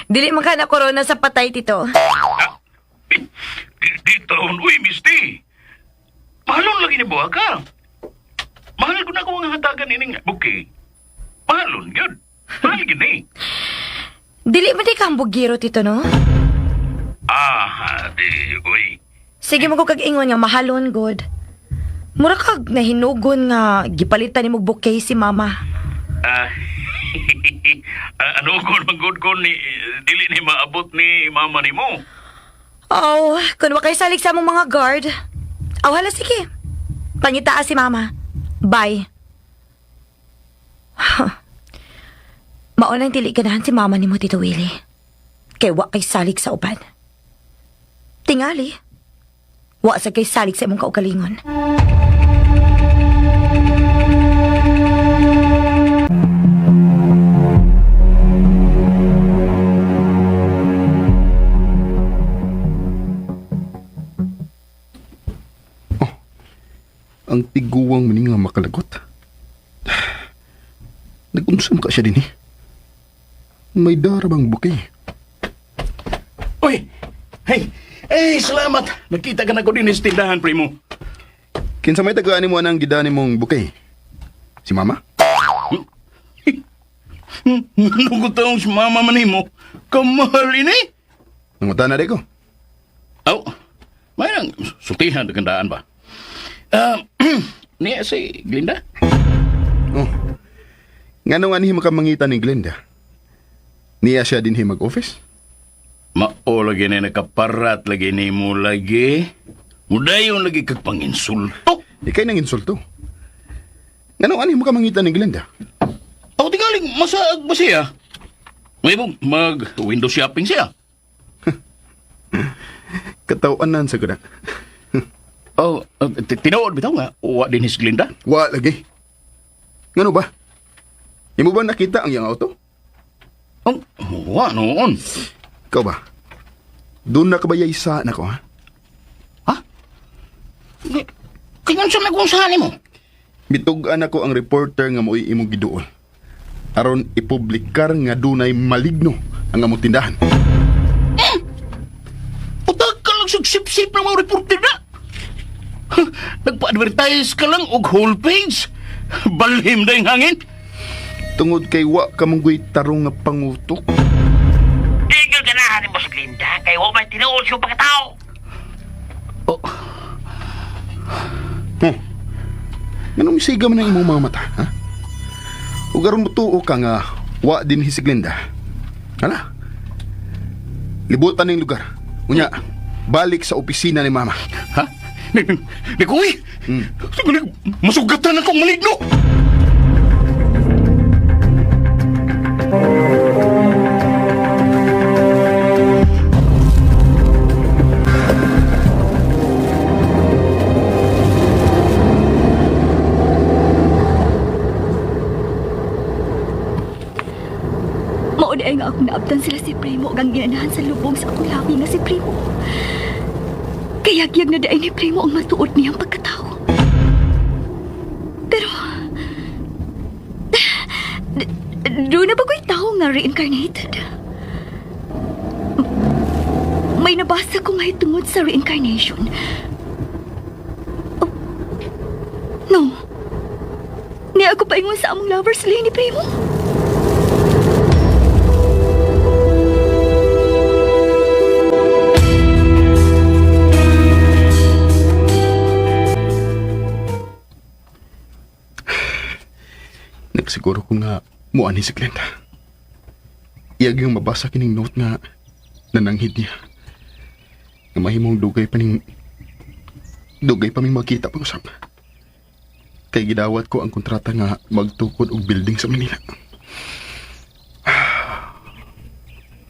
Dili man ka na corona sa patay, tito.
Ah, eh, di taon, uy, misti. Mahalon lagi ni buha ka. Mahal ko na ako ang hatagan ining bouquet. Mahalon, yun. Mahal gini.
Dili man di ka hambugiro, tito, no?
Ah, di, uy.
Sige mo ko kag ingon nga mahalon good. Mura kag nahinugon nga gipalitan nimo bouquet si mama.
Ah, ano ko manggod ko ni, dili ni maabot ni mama ni mo.
Oh, kun wa kay salig sa among mga guard. Aw hala sige. Pangitaa si mama. Bye. Mao nang dili ganahan si mama nimo, Tito Willie. Kay wa kay salig sa uban. Tingali. Wa sa kay salig sa imong kaugalingon.
Ang tiguang maning nga makalagot. Nag-unsam ka siya din eh. May darabang bouquet.
Uy! Hey! Eh, salamat! Nakita ka na ko din sa tindahan, primo.
Kinsa may tagaan mo anang gidani mong bouquet? Si mama?
Ano ko taong si mama man nimo? Kamahal ini!
Nangutan na ko.
Aw, may nang sultihan na kandaan ba? Ah, niya si Glinda?
Oh. Nganong anhi makamangita ni Glenda? Niya siya dinhi mag-office?
Mao lagi na nakaparat lagi ni mo lagi. Mudayon lagi kag panginsulto.
Ikay nang insulto. Nganong anhi makamangita ni Glenda?
Ako tingaling masaag ba siya? May mong mag window shopping siya.
Katawan sa kuda.
Oh, tinuod bitaw nga wa din his Glinda.
Wa lagi. Ngano ba? Imo ba nakita ang iyang auto?
Oh, wa noon.
Ikaw ba? Doon na ka ba sa nako, ha?
Kaya unsa may kung saan mo?
Mitug-an ako ang reporter nga mo'y imong giduol. Aron ipublikar nga dunay maligno ang among tindahan.
Putag ka lang sa sip-sip ng mga reporter na. Nagpa-advertise ka lang og whole page. Balhim na yung hangin.
Tungod kay wa ka mong tarong nga pangutok.
Tigil ganahan ni mo si Glinda kay wa may tinuod siyang pagkatao.
Oh.
Huh. Nganong misiga man ang imong mga mata, ha? Ug aron motuo ka nga wa din si Glinda. Hala. Libutan ning lugar. Unya, balik sa opisina ni Mama.
Ha? Nikuy! Masugatan akong maligno!
Mao di ay nga akong naabtan sila si Primo ug ang ginanahan sa lubong sa akong labi nga si Primo. Kayagyag na di ay ni Primo ang matuod niyang pagkatao. Pero doon na ba ko'y tao nga reincarnated? May nabasa ko may tungod sa reincarnation. Oh, no. Niya ako paingon sa among lovers lane ni Primo.
Nagsiguro ko nga muani si Glenda. Iyag yung mabasa kining note nga nananghid niya. Nga mahimong dugay pa ming magkita pag-usap. Kay gidawat ko ang kontrata nga magtukod og building sa Manila.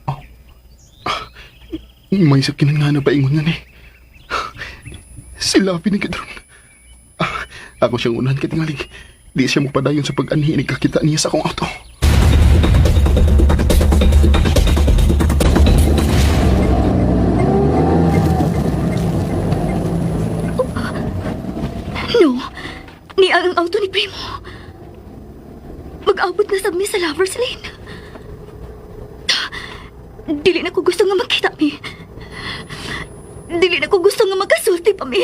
Oh. May sakinan nga na paingon nga ni. Sila pinagkadron. Ah, ako siyang unahan katingalig. Di siya mapadayon sa pag-anhi ni kakita niya sa akong auto.
No. Ni ang auto ni Primo. Mag-abot na sa mi sa Lover's Lane. Dili na ko gusto nga makita mi. Dili na ko gusto nga magkasulti pa mi.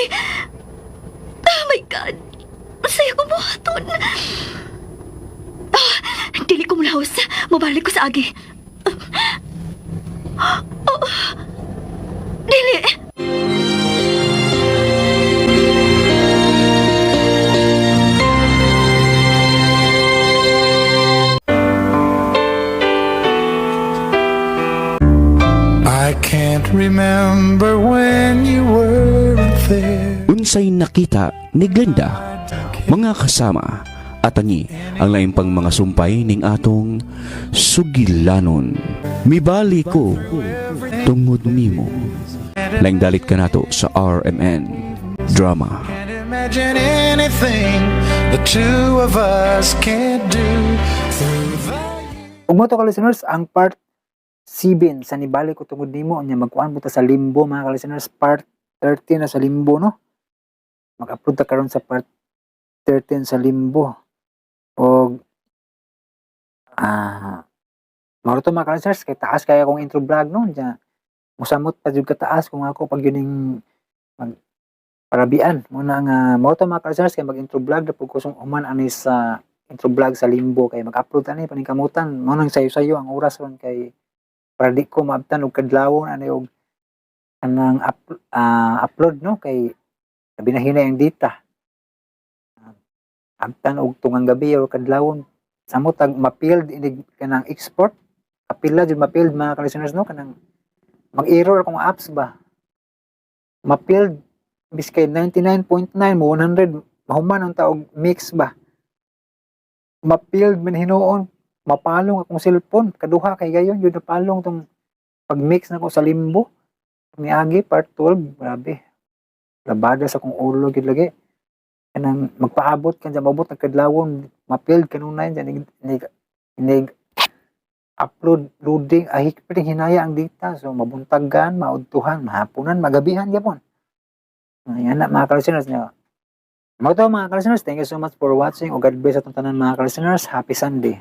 Oh my God. Masaya ko buhaton. Ah, dili ko mulaos. Mabalik ko sa agi. Oh, dili.
I can't remember when you weren't there.
Unsay nakita ni Glenda, mga kasama at tangi ang lain pang mga sumpay ning atong sugilanon. Mibali ko tungod nimo. Laing dalit ka nato sa RMN Drama.
Can't imagine anything the two of us can't do. Through the
Ug mo to ka listeners, ang part 7 sa nibalik ko tungod nimo nya magkuan mo ta sa limbo mga ka-listeners, part 13 na sa limbo, no. Mag-upload ta karon sa part 13 sa limbo. Og mao to mga ka-listeners, kay taas kaya akong intro vlog, no, nya musamot pa jud kataas kung ako pag yuning mag parabian mo na nga mao to mga ka-listeners, kay mag intro vlog na pud ko sung human ani sa intro vlog sa limbo kay mag-upload ani paningkamutan mo nang sayo-sayo ang oras ron kay para di ko maabtan og kadlawon ani og anang upload, no, kay labi na hinay ang data. Abtan og tungang gabi or kadlawon samot ag ma-build inig kanang export kapila jud ma-build mga ka-listeners, no, kanang mag-error akong apps ba ma-build biskay 99.9 mo 100 mahuman ang taog mix ba ma-build man hinuon mapalong akong cellphone kaduha kay gayon yun napalong tong pag-mix nako sa limbo miagi part 12. Grabe labada sa akong ulo gid lagi kanang magpaabot kan maabot ang kadlawon ma-build kanunay dyan inig, inig, inig. Upload, loading, ay perting hinaya ang data. So mabuntagan, maudtuhan, mahaponan, magabihan gyapon. Ayan na, mga ka-listeners niyo. Mao to, mga ka-listeners, thank you so much for watching. O God bless atong tanan, mga ka-listeners. Happy Sunday.